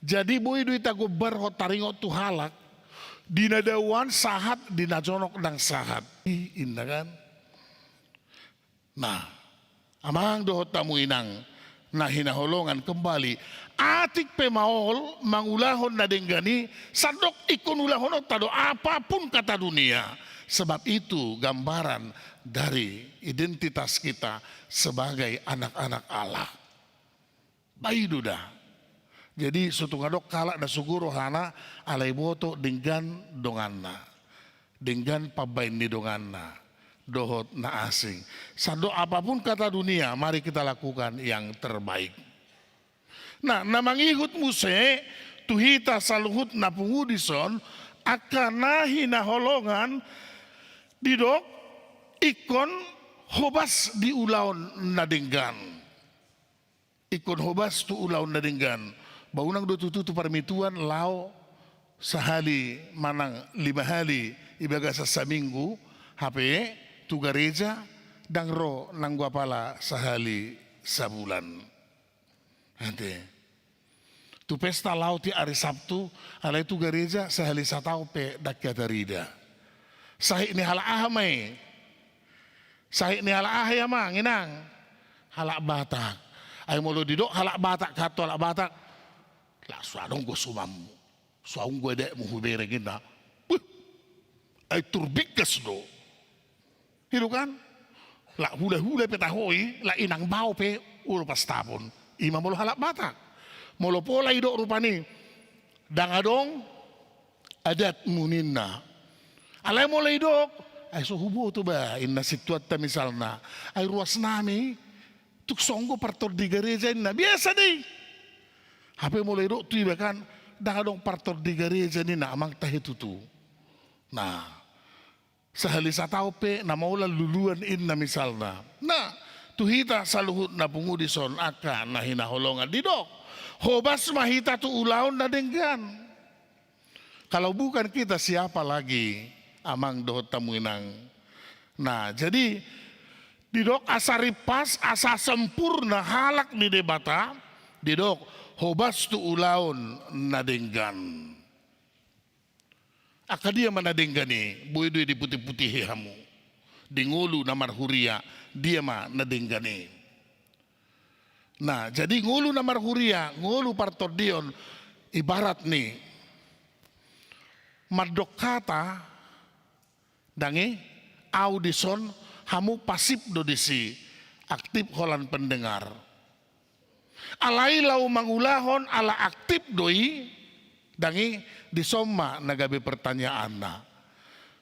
Jadi boi do i tagombarhon, taringot tu halak. Di na daoan sahat, di na jonok ndang sahat. I, inna kan. Nah, amang dohot hamu inang na hinaholongan, kembali, atik pe maol mangulahon na denggan i, sandok ingkon ulahononta do apapun kata dunia. Sebab itu gambaran dari identitas kita sebagai anak-anak Allah. Ba i do da. Jadi sotung adong halak na sogo rohana, alai boto denggan donganna, denggan pambaen ni donganna dohot na asing. Sandok apapun kata dunia, mari kita lakukan yang terbaik. Nah, na mangihut muse tu hita saluhut na pungu dison, angka na hinaholongan, didok ingkon hobas di ulaon na denggan. Ingkon hobas tu ulaon na denggan. Ba unang do tutu tu parmituan laho sahali manang lima hali di bagasan saminggu, hape tu gareja ndang ro nanggo apala sahali sabulan. Ate. Tu pesta laho di ari Sabtu, alai tu gareja sahali sataon pe ndang hea tarida. Sahit ni halak aha ma i? Sahit ni halak aha i amang, inang? Halak Batak. Ai molo didok halak Batak, hato halak Batak, lak so adong do sumanmu, so adong do adatmu hubereng, inna. Buh. Ai turbingkas do. I do kan? Lak hula-hula pe taho i, lak inang bao pe olo pastapon. I ma molo halak Batak. Molo pola idok rupani, ndang adong adatmu ninna. Alai molo idok, ai so huboto ba, inna sintuanta misalna. Ai ruas nami, tuk songon partondi gareja, inna. Biasa do i. Hape molo idok tu iba kan, ndang adong partondi gareja ninna, amang, tahe tutu. Nah, sahali sataon pe na maolan luluan, inna misalna. Nah, tu hita saluhut na pungu dison, angka na hinaholongan, didok, hobas ma hita tu ulaon na denggan. Kalau bukan kita, siapa lagi, amang dohot hamu inang? Nah, jadi didok asa rimpas, asa sempurna halak ni Debata, didok hobas tu ulaon na denggan. Angka dia ma na denggan i? Boi do i diputihputihi hamu. Di ngolu na marhuria, dia ma na denggan i? Nah, jadi ngolu na marhuria, ngolu partondion, ibarat ni mandok hata, ndang i, au dison, hamu pasif do disi, aktif holan pendengar. Alai laho mangulahon ala aktif do i, ndang i, dison ma na gabe pertanyaanna.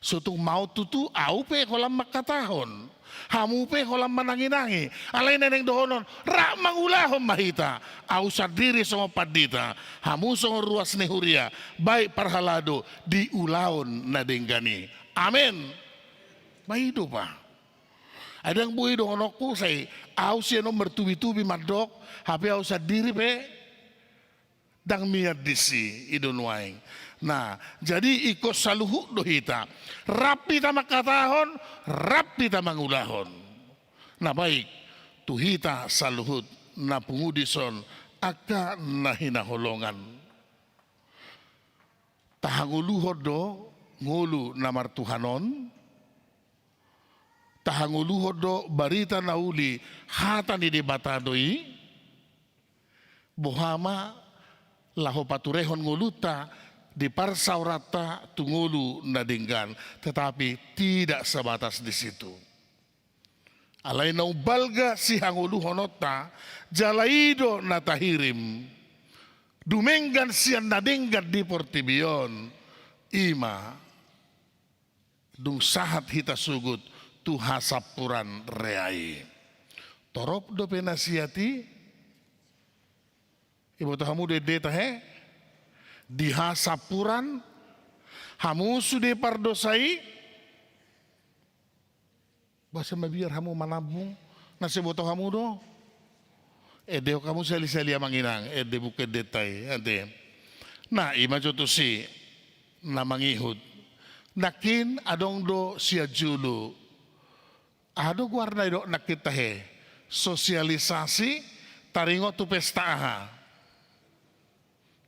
Sotung maol tutu, au pe holan mangkatahon, hamu pe holan mananginangi. Alai na naeng dohonon, rap mangulahon ma hita. Au sandiri songon pandita, hamu songon ruas ni huria, baik parhalado di ulaon na denggan i. Amen. Ba i do ba. Ai ndang boi dohononku sai au sian on martubitubi mandok, hape au sandiri pe ndang mian disi, i do nuaeng. Nah, jadi ingkon saluhut do hita. Rap hita mangkatahon, rap hita mangulahon. Na baik, tu hita saluhut na pungu dison, angka na hinaholongan. Tahangoluhon do ngolu na martuhan on? Tahangoluhon do barita na uli, hata ni Debata do i? Boha ma laho paturehon ngolunta di parsaoranta tu ngolu na denggan, tetapi tidak sebatas di situ. Alai na umbalga sihangoluhononta, jala i do na tahirim, dumenggan sian na denggan di portibi on, i ma dung sahat hita sogot tu hasampuran rea i. Torop dope na siat i? Iboto hamu do ende tahe? Di hasampuran hamu sude pardosa i. Boasa mabiar hamu manambung na so iboto hamu do? Endehon hamu sali-sali amang inang, ende buku endenta i, ate. Nah, i ma jo tusi na mangihut. Nangkin adong do sian jolo. Aha do goarna i do nangkin tahe? Sosialisasi taringot tu pesta aha?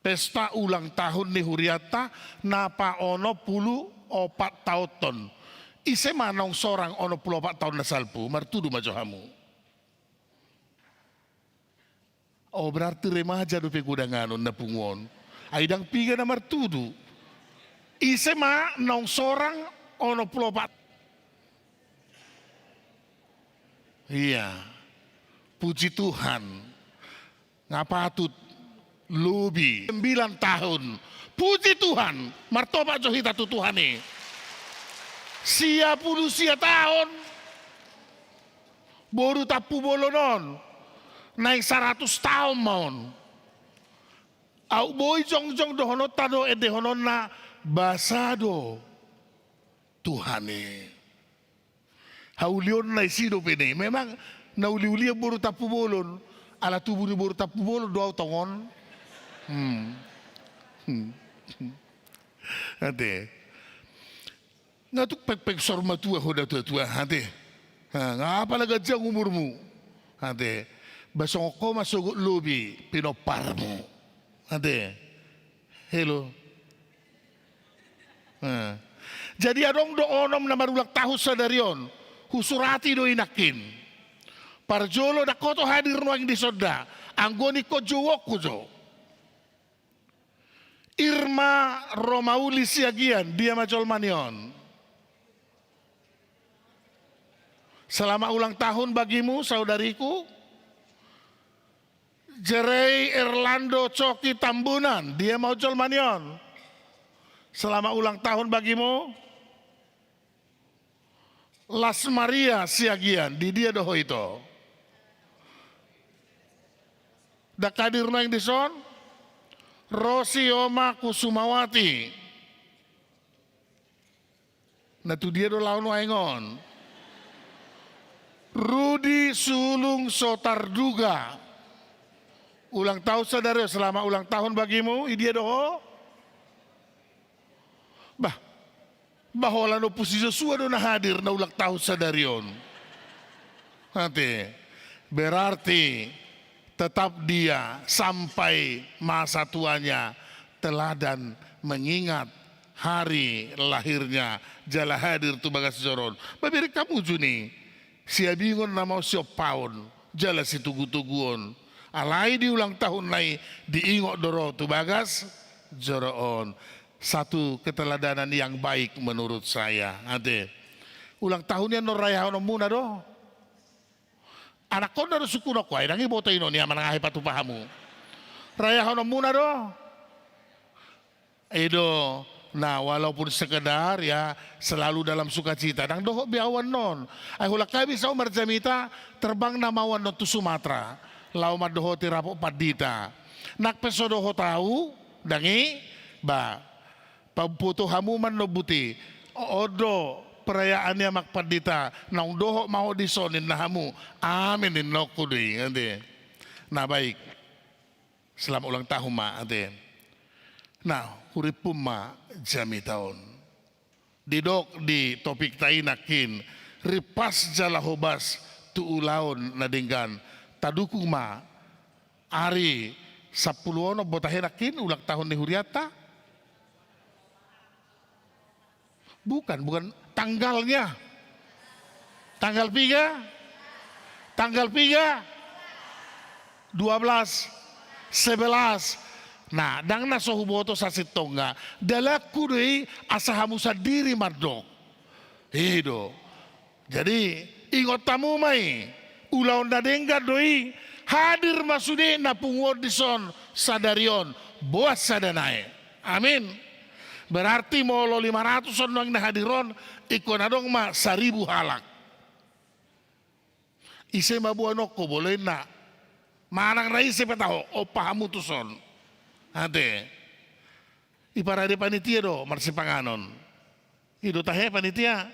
Pesta ulang tahun ni hurianta na paonom pulu opat taonhon. Ise ma naung sorang onom pulu opat taon na salpu? Martudu ma jo hamu. O, berarti remaja dope godanganon na pungu on. Ai ndang piga na martudu. Ise ma naung sorang onom pulu opat? Iya. Puji Tuhan. Nga patut. Lobi. Sembilan tahun. Puji Tuhan. Martopak jo hita tu Tuhan i. Sia pulu sia taon. Boru Tampubolon on naeng saratus taon ma on. Aut boi jongjong dohononta do endehononna, basa do Tuhan i. Haulionna i si dope ni. Memang na uli-ulian boru Tampubolon. Ala tubu ni boru Tampubolon do au tongon. Hmm. Hmm. Ate. Nga tuk pengpeng sor matua ho da tua-tua, ate. Ha, nga apala ganjang umurmu, ate. Ba songon ho ma sogot lobi pinomparmu, ate. Helo. Ha. Jadi adong do onom na marulang tahun sadari on. Husurati do i nangkin. Parjolo ndang ho to hadir nuaeng dison da. Anggo ningkon jouonku jo. Irma Romauli Siagian, dia ma jolma ni on? Selamat ulang tahun bagimu, saudariku. Jerei Erlando Coki Tambunan, dia ma jolma ni on? Selamat ulang tahun bagimu. Las Maria Siagian, di dia do ho ito? Ndang hadir nuaeng dison? Rosi Oma Kusumawati. Na tu dia do laho nuaeng on? Rudi Sulung Sotarduga. Ulang tahun sadari on, selamat ulang tahun bagimu, i dia do ho? Bah, bah, holan Ompu si Joshua do na hadir na ulang tahun sadari on. Ate, berarti tetap dia sampai masa tuanya teladan mengingat hari lahirnya jala hadir tu bagas joro on. Mamereng hamu uju ni siabingon na mau siompaon jala situgu-tuguon. Alai di ulang tahun nai diingot do ro tu bagas joro on. Satu keteladanan yang baik menurut saya. Ate. Ulang tahun i annon rayahononmuna do. Anakkonna do sungkunonku, ai ndang iboto ino ni ama nang aha i patupa hamu. Rayahononmuna do. I do, nah, walaupun sekedar, ya, selalu dalam sukacita. Ndang dohot be au annon. Ai holan hami saut marjamita, terbang nama au annon tu Sumatera. Laho mandohoti rapot pandita. Nang pe so dohot au, ndang i, ba, pamboto hamu ma annon buti. On do perayaan ni amang pandita, naung dohot ma ho dison ninna hamu. Amin ninna ho do i, ate. Nah, baik. Selamat ulang tahun ma, ate. Nah, hurimpun ma jamita on. Didok di topikta i nangkin, rimpas jala hobas tu ulaon na denggan. Tadukung ma, ari sampulu onom do tahe nangkin ulang tahun ni hurianta. Bukan, bukan tanggalnya. Tanggal piga? Tanggal piga? Dua belas, sebelas. Nah, ndang na so huboto sasintongna. Dalanku do i asa hamu sandiri mandok. I do. Jadi, ingot hamu ma i, ulaon na denggan do i, hadir ma sude na pungu on dison sadari on, boan sada nai. Amin. Berarti molo lima ratus on nuaeng na hadir on, ingkon adong ma saribu halak. Ise ma boanonku, bolo inna. Manang na ise pe taho, ompa hamu tuson. Ate. Iparade panitia do marsipanganon. I do tahe panitia.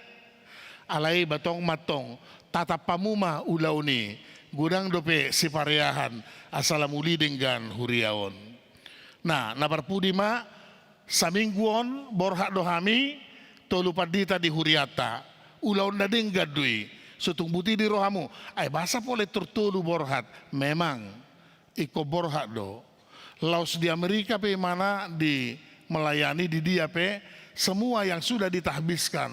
Alai ba tong ma tong, tatap hamu ma ulaon i, godang dope sipareahan, asa lam uli denggan huria on. Nah, na parpudi ma, saminggu on borhat do hami, tolu pandita di hurianta. Ulaon na denggan do i, so tung buti di rohamu, ai boasa pola turtolu borhat, memang. Ingkon borhat do. Laos di Amerika pe imana di melayani di dia pe, semua yang sudah ditahbiskan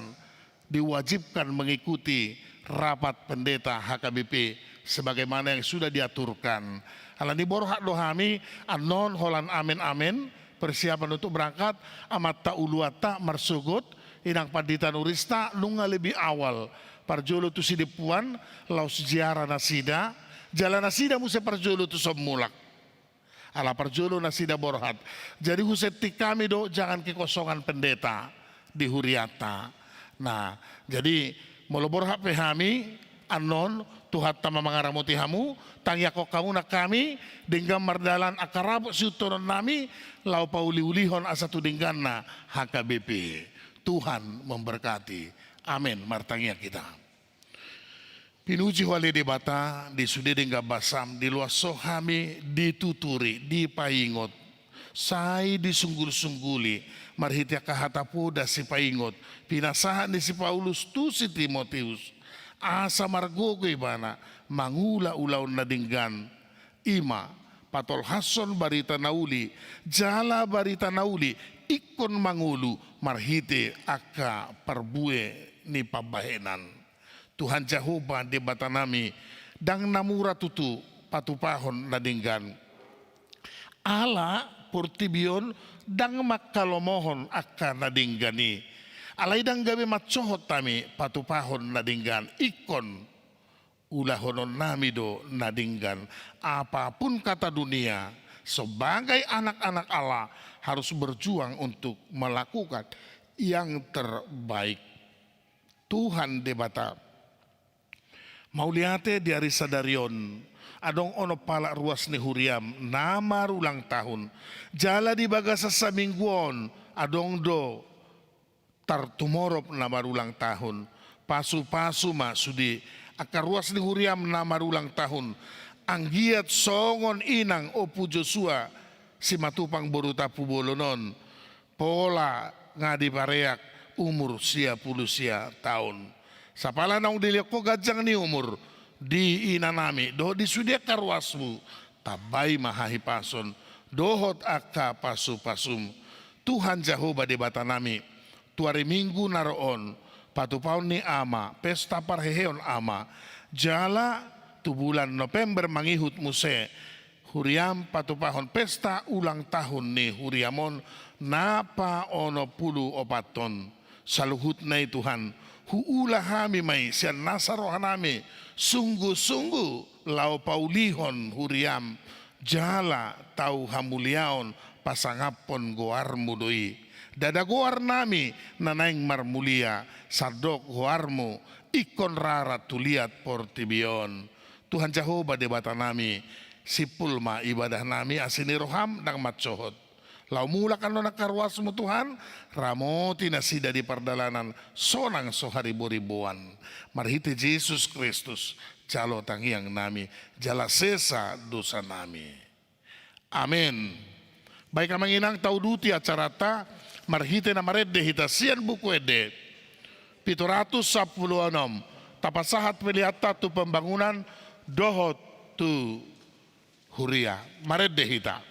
diwajibkan mengikuti rapat pendeta H K B P sebagaimana yang sudah diaturkan. Alani borhat do hami, annon holan amen-amen, persiapan untuk berangkat, amanta uluanta marsogot, inang pandita nurista, nunga lebih awal parjolo tu Sidempuan, laos ziarah nasida, jala nasida muse parjolo tu son mulak. Ala parjolo nasida borhat. Jadi husetting hami do jangan kekosongan pendeta di hurianta. Nah, jadi molo borhat pe hami, annon, Tuhanta ma mangaramoti hamu, tangiangkon hamu nang hami, denggan mardalan angka rapot sihuthononnami, laho pauli-ulihon asa tu dengganna H K B P. Tuhan memberkati. Amen. Martangiang hita. Pinuji Ho ale Debata, di sude denggan basaM, diloas Ho hami, dituturi, dipaingot, sai disunggul-sungguli, marhite angka hata poda sipaingot, pinasahat ni si Paulus tu si Timoteus, asa margogo ibana, mangula ulaon na denggan, i ma, patolhashon barita na uli, jala barita na uli, ingkon mangolu, marhite angka parbue ni pambahenan. Tuhan Jahowa Debatanami, ndang na mura tutu patupahon na denggan. Ala portibi on ndang manghalomohon angka na denggan i. Alai ndang gabe mansohot hami patupahon na denggan. Ingkon ulahononnami do na denggan. Apapun kata dunia, sebagai anak-anak Allah harus berjuang untuk melakukan yang terbaik. Tuhan Debata, mauliate di ari sadari on, adong onom pala ruas ni huriaM na marulang tahun. Jala di bagasan saminggu on, adong do tartumorop na marulang tahun. Pasu-pasu ma sude angka ruas ni huriaM na marulang tahun. Anggiat songon inang Ompu Josua Simatupang boru Tampubolon on. Pola nga dipareak umur sia pulu sia taon. Sapala naung dilehon Ho ganjang ni umur di inanami dohot di sude angka ruasMu, tambai ma hahipason dohot angka pasu-pasuM. Tuhan Jahowa Debatanami, tu ari Minggu na ro on, patupahon ni Ama pesta parheheon Ama, jala tu bulan November mangihut muse, huriaM patupahon pesta ulang tahun ni huriaM on na paonom pulu opat on. Saluhutna i Tuhan, huula hami ma i sian nasa rohanami, sungguh-sungguh laho paulihon huriaM, jala tau hamuliaon pasangaphon goarMu do i. Ndada goarnami na naeng marmulia, sandok goarMu ingkon rarat tu liat portibi on. Tuhan Jahowa Debatanami, simpul ma ibadahnami asi ni rohaM ndang mansohot. Laho mulak annon angka ruasMu Tuhan, ramoti nasida di pardalanan sonang so haribo-riboan. Marhite Jesus Kristus, jalo tangiangnami, jala sesa dosanami. Amen. Baik amang inang, tauduti acaranta, marhite na marende hita sian Buku Ende pitu ratus sampulu onom, tapasahat peleanta tu pembangunan dohot tu huria. Marende hita.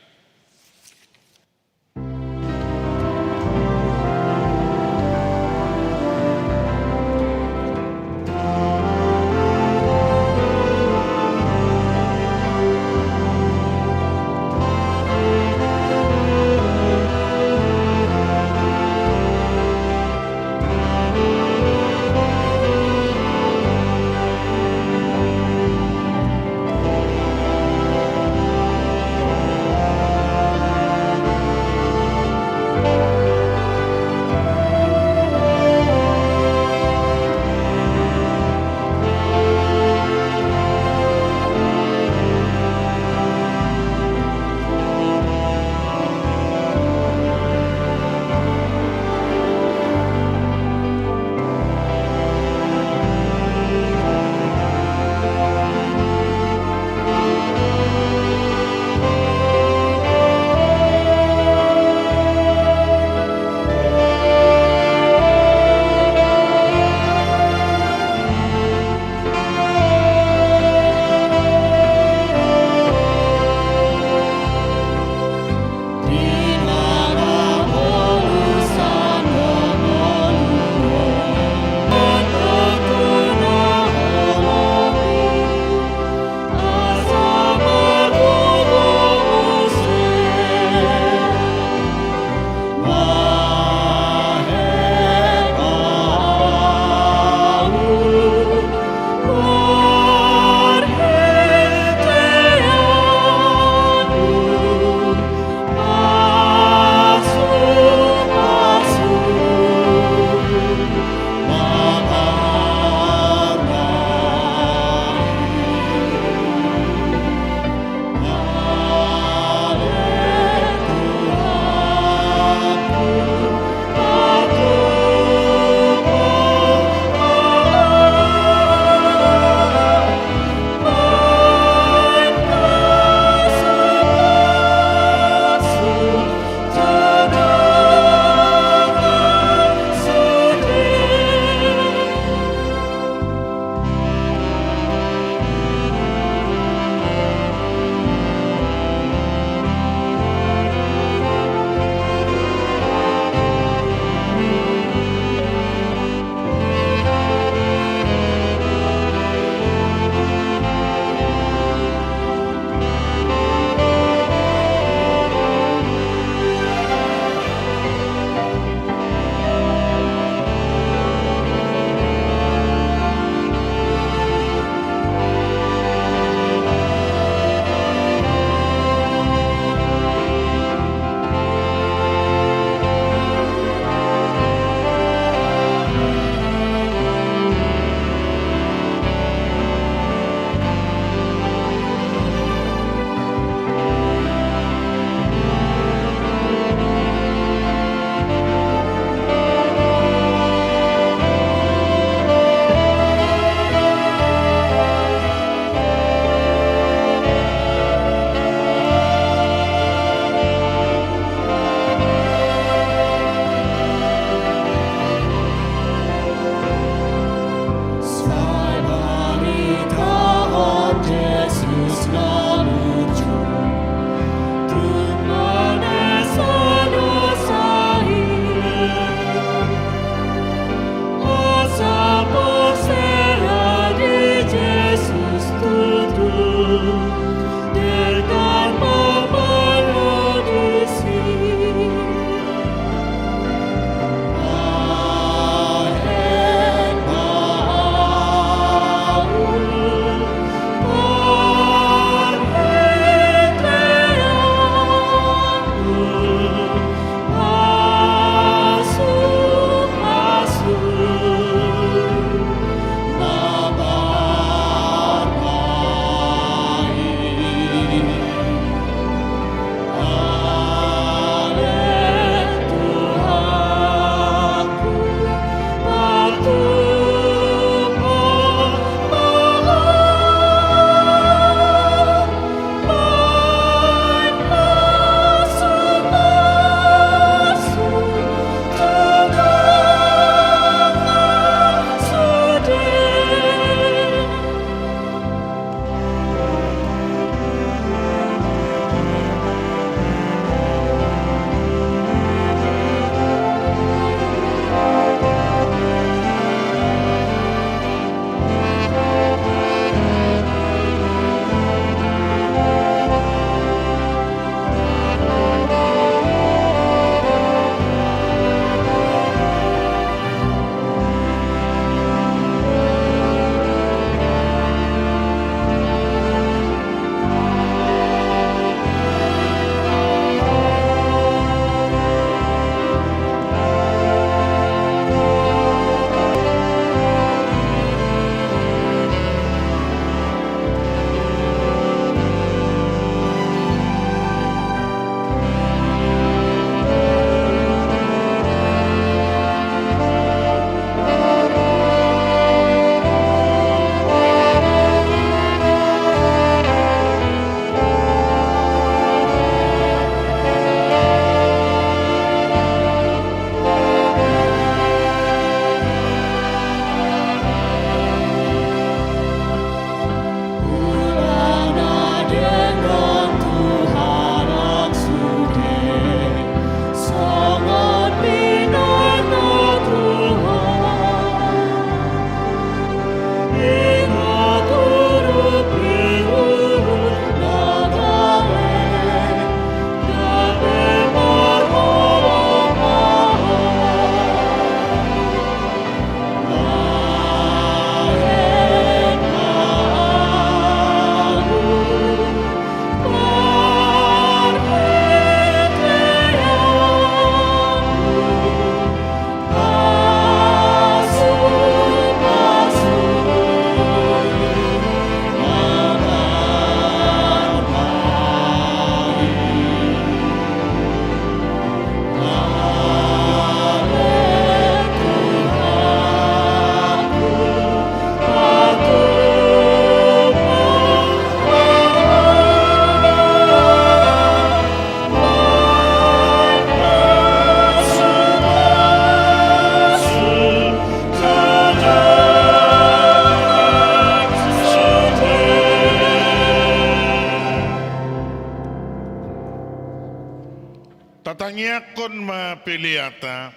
Tatangiangkon ma peleanta.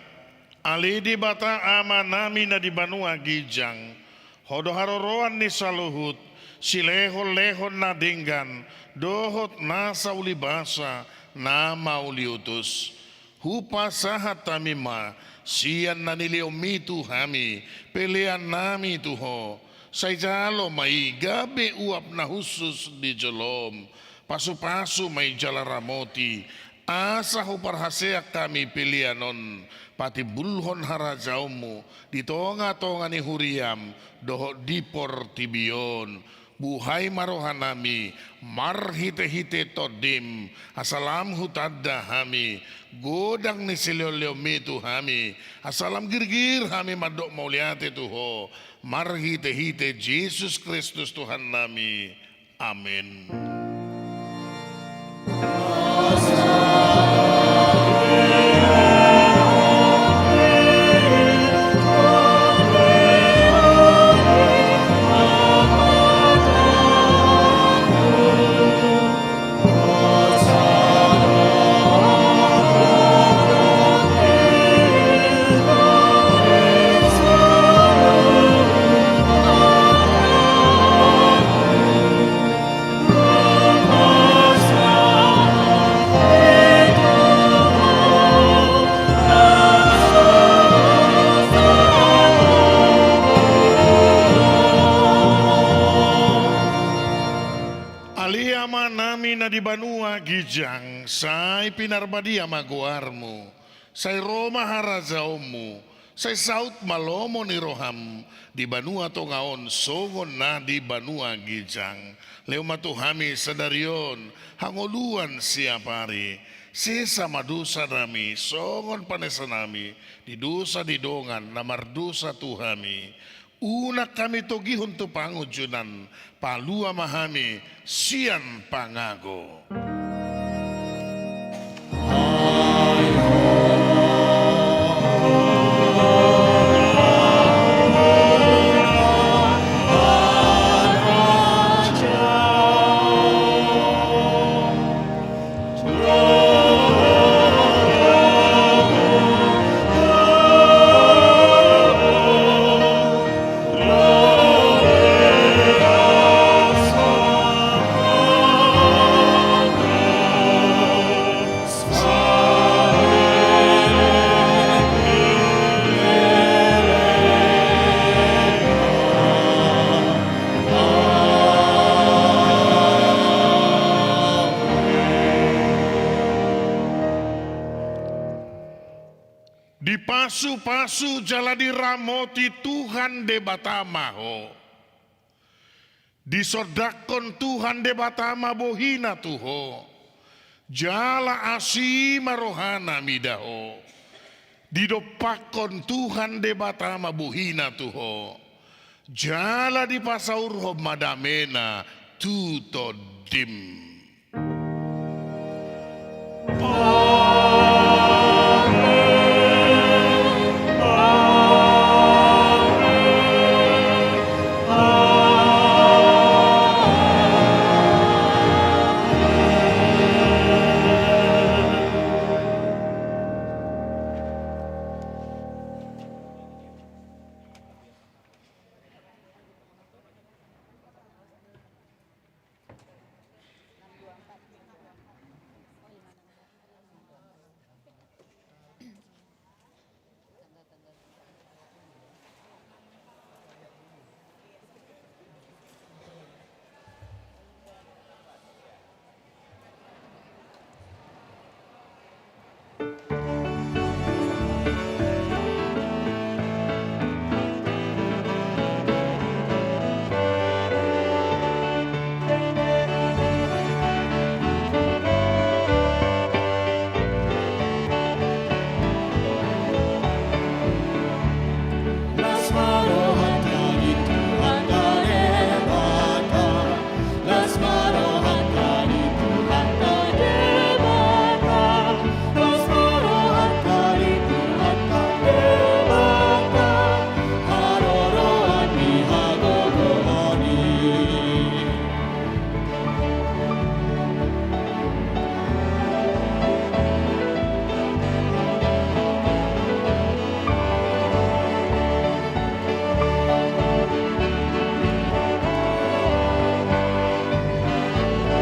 Ale Debata Amanami na di banua ginjang, Ho do haroroan ni saluhut silehonlehon na denggan dohot nasa ulibasa na mauliutus. Hupasahat hami ma sian na nilehonMi tu hami peleannami tu Ho. Sai jalo ma i gabe uap na hushus di joloM. Pasupasu ma i jala ramoti, asa huparhaseang hami pelean on patimbulhon harajaonMu di tongatonga ni huriaM dohot di portibi on. Buhai ma rohanami marhitehite TondiM, asa lam hutanda hami godang ni silehonlehonMi tu hami, asa lam girgir hami mandok mauliate tu Ho, marhitehite Jesus Kristus Tuhannami. Amen. Ale Amanami na di banua ginjang, sai pinarbadia ma goarMu. Sai ro ma harajaonMu. Sai saut ma lomo ni rohaM di banua tonga on songon na di banua ginjang. Lehon ma tu hami sadari on hangoluan siapari. Sesa ma dosanami songon panesanami di dosa ni dongan na mardosa tu hami. Unang hami togihon tu pangunjunan, palua ma hami sian pangago. Dipasupasu jala diramoti Tuhan Debata ma ho. Disondangkon Tuhan Debata ma bohiNa tu ho, jala asi ma rohaNa mida ho. Didompakkon Tuhan Debata ma bohiNa tu ho, jala dipasaurhon ma dameNa tu tondim.